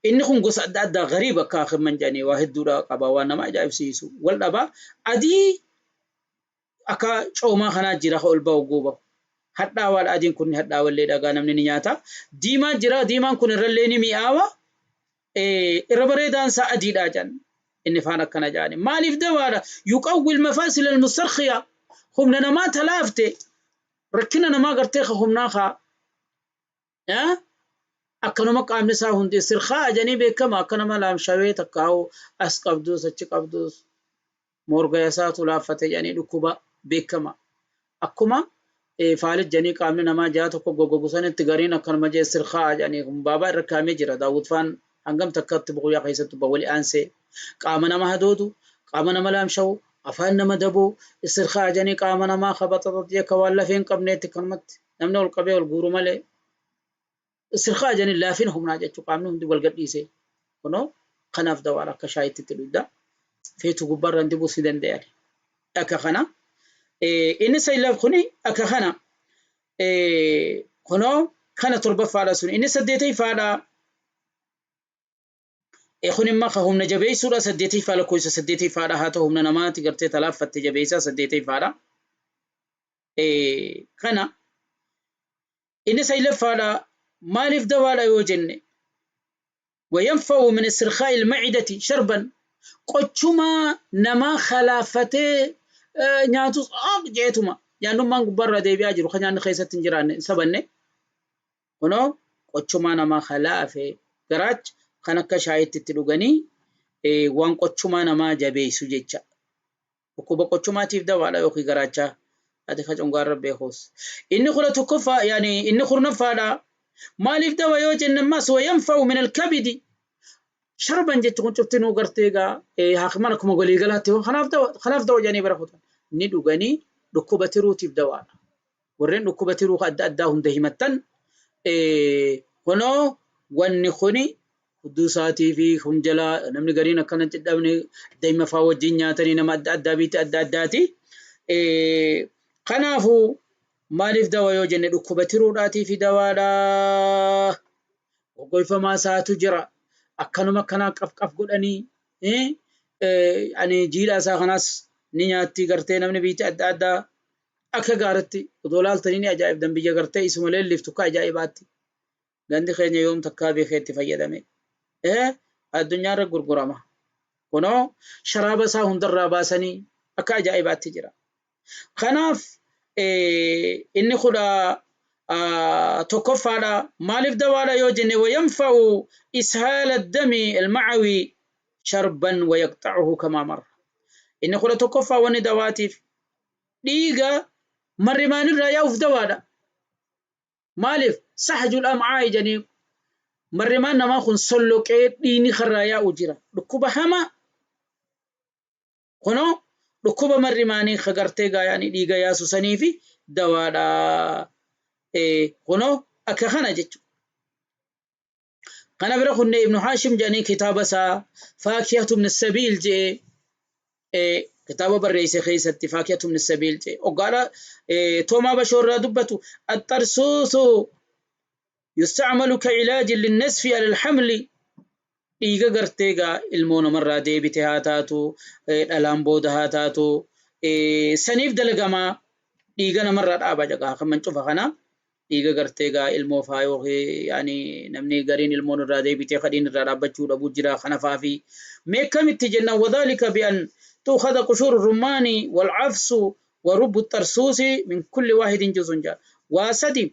inni kun gosa adda addaa gariib akka akimman jedhanii waa hedduudha qaba waan nama ajaa'ibsiisu wal dhaba adii akka coomaa kanaa jira ka ol bahu guuba hadhaawaadha adiin kun ni hadhaawallee dhagaa namni ni nyaata diimaa jira diimaan kun irrallee ni mi'aawa irra bareedaan isaa adiidha jedhan inni faan akkana jedhani maaliif dawaadha yuqawwil mafaasil almustarkhiya humna namaa talaafte rakkina namaa gartee ka humnaa kaa Akkanuma qaamni isaa hundi sirkaa'a jedhanii beekama akka nama laamshawee takkaa'u as qabduus achi qabduus moorgaya isaatu laaffate jedhanii dhukkuba beekama. Akkuma faalij jedhanii qaamni namaa ja'a tokko goggogu sanitti gariin akkanuma jee sirkaa'a jedhanii kun baabaa irra kaa'amee jira. Daawud faan hangam takkatti buquyyaa keessatti wali aansee qaama nama hadoodu qaama nama laamshawu afaan nama dabuu sirkaa'a jedhanii qaama namaa kabaxaxat jee ka waan lafee hin qabneetti kanumatti namni ol qabee ol guuru malee sirkaa jedhanii laafina humnaa jechuu qaamni hundi wal gadhiisee kunoo kanaaf dawaan akka shaayitti itti dhugda feetu gubbaarraan dibuu si danda'an akka kana inni sayilaaf kuni akka kana Kunoo kana torbaffaadha sun. Inni saddeetaffaadha. Kun immoo ka humna jabeessuudha saddeetaffaa lakkoofsa saddeetaffaadha haa ta'u humna namaati gartee talaaffatte jabeessaa saddeetaffaadha. Kana inni saglaffaadha maaliif dawaadha yoo jenne وينفع من استرخاء المعدة شربا qochumaa namaa kalaaffatee nyaatus jeetuma nyaannummaan gubbaarraa deebi'aa jiru kan nyaanni keessatti hin jiraanne hin sabanne kunoo qochumaa namaa kalaafe garaacha kan akka shaayitti itti dhuganii waan qochumaa namaa jabeessu jecha. Dhukkuba qochumaatiif dawaadha yookiin garaachaa ati ka congaarra beekuus. Inni kudha tokkoffaa yaani inni kurnaffaadha. Maaliif dawa yoo jenne ammas wayanfa'u min alkabidi sharban jechi kun cuftinuu gartee egaa haakiman akkuma waliigalaatti kanaaf dawa jedhanii bara kutan ni dhuganii dhukkuba tiruutiif dawaadha. Warreen dhukkuba tiruu adda addaa hunda himattan kunoo wanni kuni hudduu isaatii fi kun jalaa namni gariin akkana cidhabne daa'ima faa wajjin nyaatanii nama adda addaa biitti adda addaati. Kanaafuu maaliif dawa yoo jenne dhukkuba tiruudhaatii fi dawaadha. Goggoifamaa isaatu jira. Akkanuma akkanaa qaf qaf godhanii ani jiidhaa isaa kanaas ni nyaatti gartee namni biitti adda addaa akka gaaritti odoo laaltanii ni ajaa'ibdan biyya gartee isuma leelliftu akka ajaa'ibaatti. Gandi keenya yoom takkaa beekee itti fayyadame. Addunyaarra gurgurama. Kunoo sharaaba isaa hundarraa baasanii akka ajaa'ibaatti jira. Kanaaf inni kudha tokkoffaadha. Maaliif dawaadha yoo jenne wayanfa'u ishaala dami almacawi sharban wayaqxacuhu kamaa marra. Inni kudha tokkoffaa wanni dawaatiif dhiiga marrimaanirraa yaa'uuf dawaadha. Maaliif sahjul am'aa'i jedhanii marrimaan namaa kun solloqee dhiigni karraa yaa'u jira. Dhukkuba hamaa kunoo dhukkuba marrimaanii kagartee gaayaanii dhiiga yaasu sanii fi dawaadha. Kunoo akka kana jechuudha. Kana bira kunne Ibnu Haashim jedhanii kitaaba isaa Faakihatu min Sabiil jedhee kitaaba barreesse keessatti Faakihatu min Sabiil jedhee oggaadha Toomaa Bashoo irraa dubbatu axxarsuusu yustacmalu ka ilaajin linnasfi ala alhamli dhiiga gartee gaa ilmoo namarraa deebite haa taatu dhalaan booda haa taatu saniif dalagamaa dhiiga namarraa dhaaba jagaa kan mancufa kana dhiiga gartee gaa ilmoo faa yookiin yaani namni gariin ilmoon irraa deebitee kadhiin irraa dhaabbachuu dhabuu jira kana faa fi mee kamitti jennaan wadhalika bi'an tuukhada qushuuru rummaani wal cafsu wa rubbu xarsuusi min kulli waahidin juzun jaa waa sadi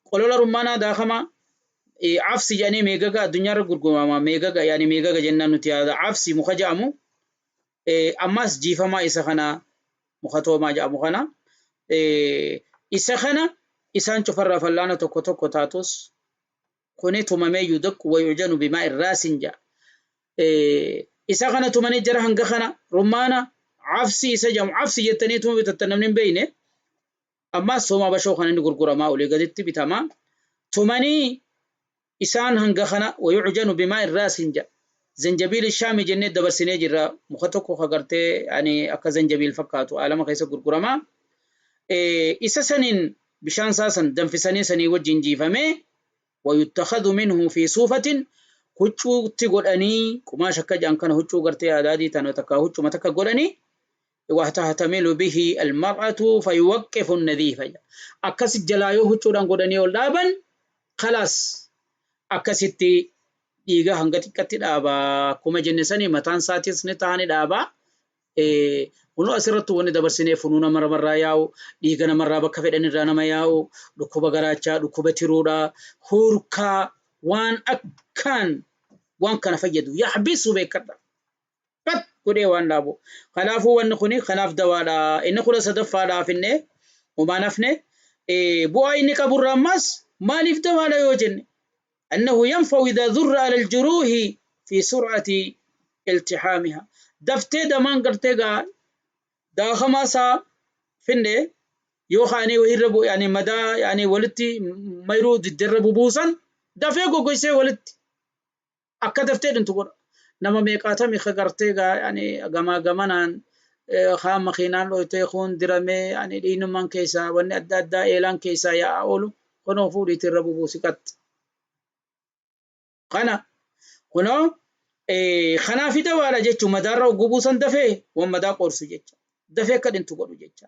qolola rummaanaa daakamaa cafsi jedhanii meegaga addunyaarra gurgurama meegaga yaani meegaga jennaan nuti yaada cafsi muka jedhamu ammas jiifamaa isa kana muka toomaa jedhamu kana isa kana isaan cufarraa fallaana tokko tokko taatus kuni tumamee yudaqqu wa yu'janu bimaa irraasin jedha isa kana tumanii jara hanga kana rummaana cafsi isa jedhamu cafsi jettanii tuma bitattan namni hin beeyne ammas toomaa bashoo kana inni gurguramaa olii gaditti bitamaa tumanii isaan hanga kana wayucjanu bimaa irraasin jedha zanjabiil shaami jennee dabarsinee jirra muka tokko ka gartee ani akka zanjabiil fakkaatu alama keessa gurguramaa isa saniin bishaan isaa san danfisanii sanii wajjin jiifamee wayuttakhadhu minhu fi suufatin huccuutti godhanii qumaasha akka jedhan kana huccuu gartee adaadii tana takka huccuma takka godhanii watahtamilu bihi almar'atu fayuwaqqifu nadhiifa akkas jalaa yoo huccuudhaan godhanii ol dhaaban khalaas akkasitti dhiiga hanga xiqqatti dhaaba akkuma jenne sanii mataan isaatis ni ta'a ni dhaaba. Kunoo asirratti wanni dabarsinee funuu nama namarraa yaa'u, dhiiga namarraa bakka fedhan irraa nama yaa'u, dhukkuba garaachaa, dhukkuba tiruudhaa, hurkaa waan akkaan waan kana fayyadu yaxbisu beekadha. Qat godhee waan dhaabu. Kanaafuu wanni kuni kanaaf dawaadha. Inni kudha sadaffaadhaaf inni homaan hafne bu'aa inni qaburraa ammas maaliif dawaadha yoo jenne أنه ينفع إذا ذر على الجروح في سرعة التحامها daftee damaan gartee gaa daakamaa isaa finne yoo kaanii wahirra bu'e yani madaa yani walitti mayruu diddirra bubuusan dafee goggoysee walitti akka daftee dhintu godha. Nama meeqaatami ka gartee gaa yani gamaa gamanaan kaan makiinaan dhoytee kun diramee yani dhiinummaan keessaa wanni adda addaa eelaan keessaa yaa'aa oolu Kunoo fuudhiitii irra bubuusi qaxxi. Kana kunoo kanaafi dawaadha jechuun madaarra hogguu buusan dafee waan madaa qoorsu jecha. Dafee akka dhintu godhu jecha.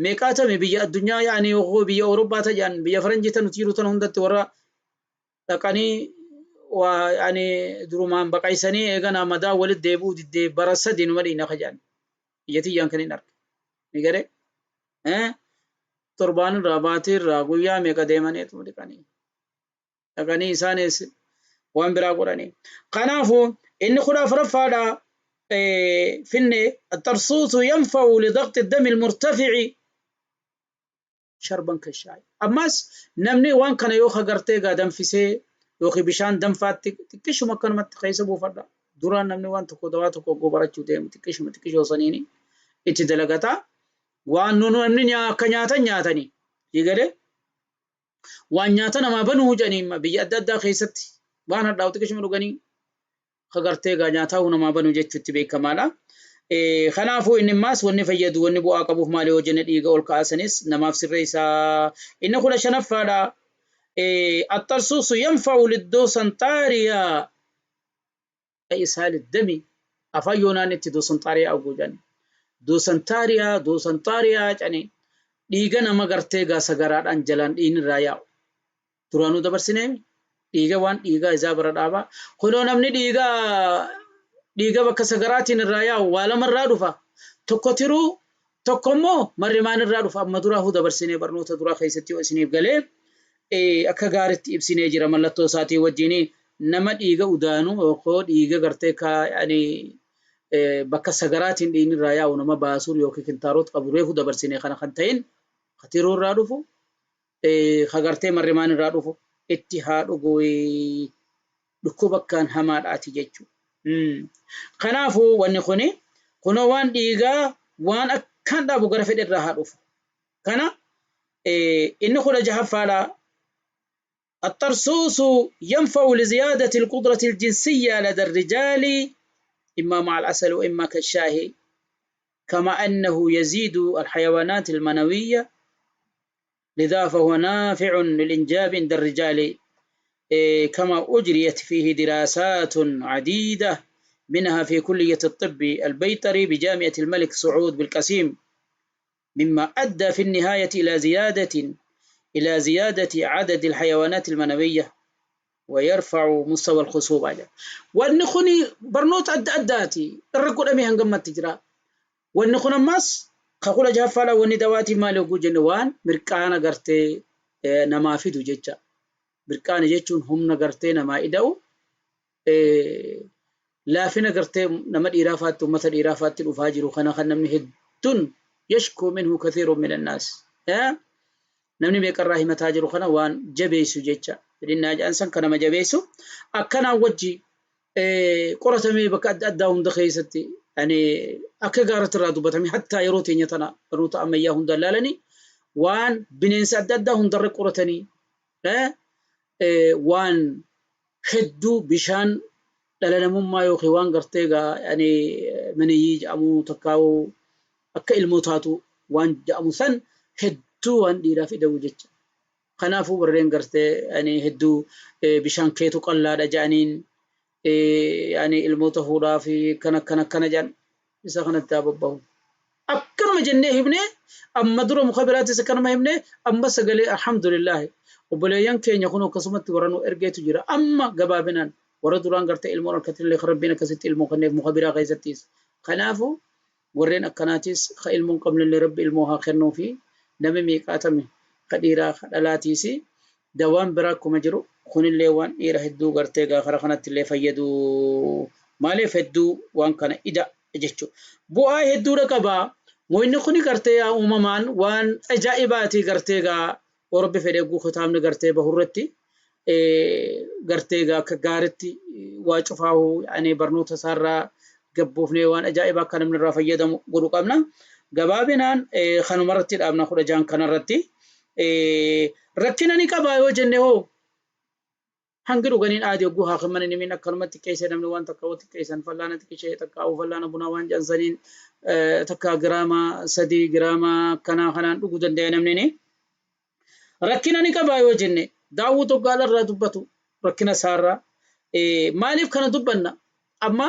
Meeqaatami biyya addunyaa yaani biyya Awurooppaa ta'an biyya faranjii tan nuti jiru tan hundatti warra dhaqanii waa yaani durumaan baqaysanii eegana madaa walitti deebi'uu diddee bara sadi numa dhiina ka jedhan. Biyya tiyyaan kan hin arge. Ni garee? Torbaan irraa baatii irraa guyyaa meeqa deemaniitu dhiqanii. Dhaqanii isaanis waan biraa godhanii. Kanaafuu inni 14ffaadha finne axxarsuusu yanfa'u lidaqxi dami almurtafici sharban kashaayi. Ammas namni waan kana yoo kagartee gaa danfisee yookiin bishaan danfaatti xiqqishuma akkanumatti keessa buufadha. Duraan namni waan tokko dawaa tokko ogguu barachuu deemu xiqqishuma xiqqishoo saniini itti dalagata. Waan namni akka nyaatan nyaatanii. Galee waan nyaata namaa banuu jedhanii biyya adda addaa keessatti waan hadhaa'u xiqqishuma dhuganii kagartee gaa nyaataa namaa banuu jechuutti beekamaadha. Kanaafuu inni ammaas wanni fayyadu wanni bu'aa qabuuf maali yoo jenne dhiiga ol kaasanis namaaf sirreessaa. Inni 15ffaadha. Axxarsuusu yanfa'u liddoosanxaariyaa isaal dami afaan yoonaan itti doosanxaariyaa oguu jedhani. Doosantaariyaa doosanxaariyaa jedhani dhiiga nama gartee gaa sagaraadhaan jalaan dhiigni irraa yaa'u. Duraanuu dabarsinee dhiiga waan dhiigaa isaa bara dhaabaa. Kunoo namni dhiiga dhiiga bakka sagaraatiin irraa yaa'u waa lama irraa dhufa. Tokko tiruu tokko immoo marrimaan irraa dhufa. Amma duraahuu dabarsinee barnoota duraa keessatti yoo isiniif galee akka gaariitti ibsinee jira mallattoo isaatii wajjin nama dhiiga udaanu yookaan dhiiga gartee ka yani bakka sagaraatiin dhiigni irraa yaa'u nama baasuun yookiin kintaaroot qabu reefu dabarsinee kana kan ta'in ka tiruu irraa dhufu ka gartee marrimaan irraa dhufu itti haa dhugu dhukkuba akkaan hamaadhaati jechuudha. Kanaafuu wanni kuni kunoo waan dhiigaa waan akkaan dhaabu gara fedhe irraa haa dhufu. Kana inni 16ffaadha. الطرسوس ينفع لزيادة القدرة الجنسية لدى الرجال إما مع العسل وإما كالشاهي، كما أنه يزيد الحيوانات المنوية، لذا فهو نافع للإنجاب عند الرجال، كما أجريت فيه دراسات عديدة منها في كلية الطب البيطري بجامعة الملك سعود بالقصيم، مما أدى في النهاية إلى زيادة عدد الحيوانات المنوية ويرفع مستوى الخصوبة. والنخوني برنوت أد أداتي الرجل أمي هنقمت تجرا والنخون ماس خقول جافلا وني دواتي مالو جنوان مركانا قرتي نما فيدو جتشا مركانا جتشون هم نقرتي نما إدو لا فينا قرتي نما الإرافات ومثل إرافات الأفاجر وخنا خنا من هدن يشكو منه كثير من الناس. Namni meeqarraa himataa jiru kana waan jabeessu jecha. Fedhinnaa jedhan kan nama jabeessu akkanaan wajji qoratamee bakka adda addaa hunda keessatti akka gaaratti irraa dubbatamee hattaa yeroo teenya tana barnoota ammayyaa hunda ilaalanii waan bineensa adda addaa hundarra qoratanii waan hedduu bishaan dhala namummaa yookiin waan gartee maniyyii jedhamu takkaa'uu akka ilmoo taatu waan jedhamu san hedduu waan dhiiraaf ida'u jecha. Kanaafuu warreen gartee hedduu bishaan keetu qallaadha jedhaniin ilmoota fuudhaa fi kana kana kana jedhan isa kanatti haa bobbahu. Akkanuma jennee himnee amma dura muka biraattis akkanuma himnee amma sagalee alhamdulillahi obboleeyyan keenya kun akkasumatti warra nu ergeetu jira amma gabaabinaan warra duraan gartee ilmoon harkatti illee rabbiin akkasitti ilmoo kenneef muka biraa keessattis. Kanaafuu warreen akkanaatis ka ilmoon qabnellee rabbi ilmoo haa kennuu fi namni meeqaatame ka dhiiraa ka dhalaatiis dawaan biraa akkuma jiru kunillee waan dhiira hedduu gartee gaafara kanatti illee fayyadu maaliif hedduu waan kana ida jechuudha. Bu'aa hedduudha qaba. Mo'inni kuni gartee uumamaan waan ajaa'ibaati gartee gaa rabbi fedhee kitaabni gartee bahurratti gartee gaa akka gaaritti waa cufaahu barnoota isaarraa gabbuufnee waan ajaa'ibaa akka namni irraa fayyadamu godhu qabna. Gabaabinaan kanumarratti dhaabna 16 kanarratti. Rakkina ni qabaa yoo jenne hoo hangi dhuganiin aadii hogguu haa kennani nimiin akkanumatti xiqqeessee namni waan takka woo xiqqeessan fallaana xiqqishee takka hawwu fallaana bunaa waan jansaniin takka giraama 3 giraama akkanaa kanaan dhuguu danda'a namni ni. Rakkina ni qabaa yoo jenne Daawwit hoggaadha irraa dubbatu rakkina isaarraa maaliif kana dubbanna? Amma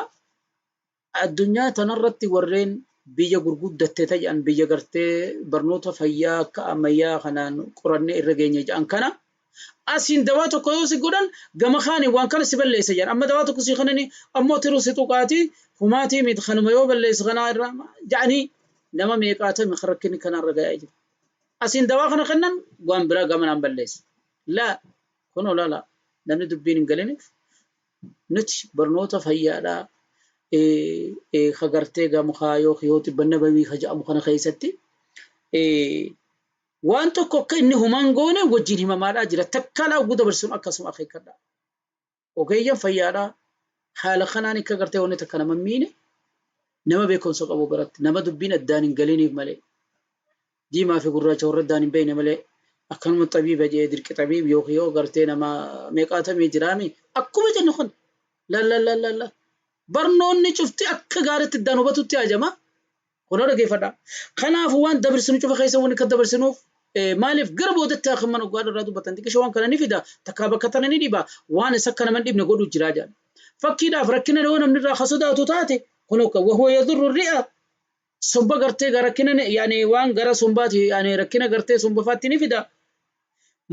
addunyaa tanarratti warreen biyya gurguddatte ta'an, biyya gartee barnoota fayyaa akka ammayyaa kanaan qorannee irra geenye jedhan kana, asiin dawaa tokko yoo si godhan gama kaaniin waan kana si balleessa jedhan. Amma dawaa tokko si kanani ammoo tiruu si tuqaati humaatii miti, kanuma yoo balleesse kanaa irraa jedhanii nama meeqaatami rakkinni kanarra gahaa jiru. Asiin dawaa kana kennan waan biraa gamanaan balleessa. Laa, kunoo laala, namni dubbiin hin galiniif nuti barnoota fayyaadhaa ka gartee gamukaa yookiin yoo xibba nabawii ka jedhamu kana keessatti waan tokko akka inni humaan goone wajjin himamaadhaa jira. Takkaa laa oguu dabarsuun akkasuma akeekkadha. Ogeeyyan fayyaadhaa haala kanaan akka gartee wanni takka nama miine nama beekumsa qabu biratti, nama dubbiin addaan hin galiniif malee, diimaa fi gurraacha warra addaan hin beekne malee, akkanuma xabiiba jee dirqi xabiib yookiin yoo gartee nama meeqaatamii jiraami akkuma jennu kun la la la la la, barnoonni cufti akka gaariitti addaan hubatutti hajama. Kunoo dhaggeeffadha. Kanaafuu waan dabarsinu cufa keessa wanni akka dabarsinuuf maaliif gara boodatti hakiman hoggaa irraa dubbatan xiqqisho waan kana ni fida, takkaa bakka tana ni dhiba, waan isa akka nama hin dhibne godhu jira jedhan. Fakkiidhaaf rakkina yoo namni irraa ka sodaatu taate, kunoo wahuwa yadurru ri'a, somba gartee gara rakkina yaani waan gara sombaati, yaani rakkina gartee sombafaatti ni fida.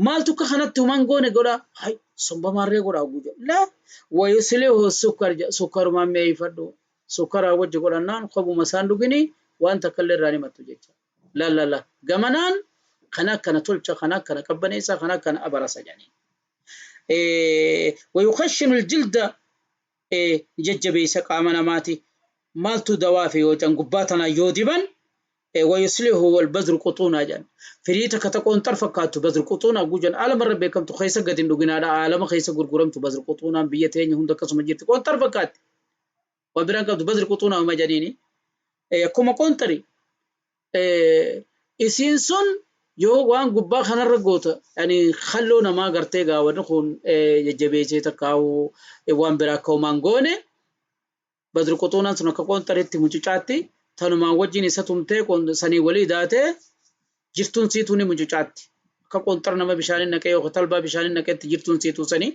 Maaltu akka kanatti human goone godha? Hay, somba maarree godha oguu jedha. Laa, wayuslihu sukkar jedha, sukkarumaan mi'eeffadhu. Sukkaraa wajji godhannaan kophuma isaan dhugini waan takka illee irraa himattu jecha. La la la, gamanaan kana akkana tolcha, kana akkana qabbaneessa, kana akkana abarasa jedhanii. Wayukashinu aljilda, jajjabeessa qaama namaati. Maaltu dawaa fi yoo can gubbaa tanaa yoo diban, wayuslihu wal badru quxuunaa jedhan. Firii takka ta qoonxar fakkaattu badru quxuunaa gujan alama irra beekamtu keessa gadi hin dhuginaadha. Alama keessa gurguramtu badru quxuunaan biyya teenya hunda akkasuma jirti. Qoonxar fakkaatti. Waan biraan qabdu badri quxuunaa uma jedhaniini. Akkuma qoonxari isiin sun yoo waan gubbaa kanarra goota, yani kalloo namaa gartee gaawanni kun jajjabeessee takkaa'u waan biraa akka homaan goone, badri quxuunaan sun akka qoonxaritti mucucaatti, tanumaan wajjin isa tumtee sanii walii daatee jirtuun siituu ni mucucaatti. Akka qoonxara nama bishaaniin naqee yookaan talbaa bishaaniin naqeetti jirtuun siituu sanii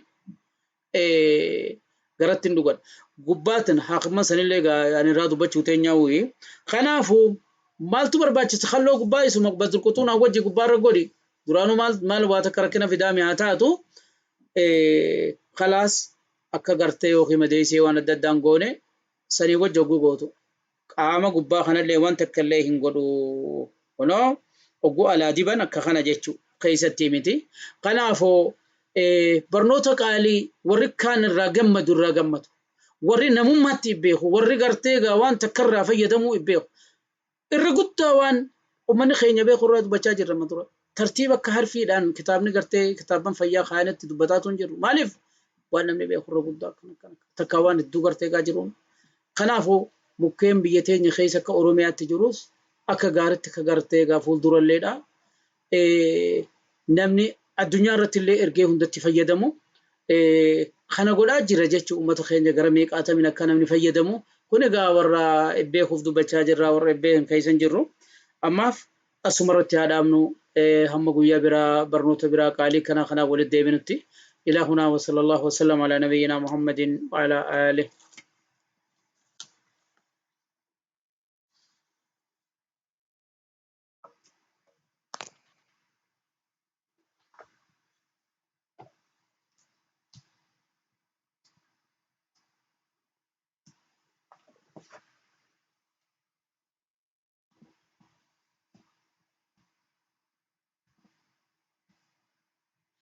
garatti hin dhugan. Gubbaatin haakima sanillee ani irraa dubbachuu teenyaa wuyi. Kanaafuu maaltu barbaachisa? Kalloo gubbaa isuma badri quxuunaan wajji gubbaarra godhi. Duraanuu maal maal waa takka rakkina fidaame haa taatu, kalaas akka gartee yookiin madeessee waan adda addaan goone sanii wajji hogguu gootu. Qaama gubbaa kanallee waan takka illee hin godhu. Kunoo hogguu alaa diban akka kana jechuu keessatti miti. Kanaafuu barnoota qaalii warri kaan irraa gammadu irraa gammadu. Warri namummaatti beeku, warri gartee egaa waan takka irraa fayyadamuu beeku. Irra guddaa waan uummanni keenya beeku irraa dubbachaa jirra amma dura. Tartiiba akka harfiidhaan kitaabni gartee kitaabban fayyaa kaayanitti dubbataatu hin jiru. Maaliif? Waan namni beeku irra guddaa akkana akkana takka waan hedduu gartee egaa jiruun. Kanaafuu mukkeen biyya teenya keessa akka Oromiyaatti jirus akka gaaritti akka gartee egaa fuulduralleedha. Namni addunyaa irratti illee ergee hundatti fayyadamu kana godhaa jira jechuun uummata keenya gara meeqaatamiin akka namni fayyadamu. Kun egaa warra beekuuf dubbachaa jirra, warra beekan keessa hin jirru. Ammaaf asuma irratti haa dhaabnu, hamma guyyaa biraa barnoota biraa qaalii kanaa walitti deebinutti. Ilaa hunaa, wa sallallahu wasallam ala nabiyyinaa Muhammadin wa ala aalihi.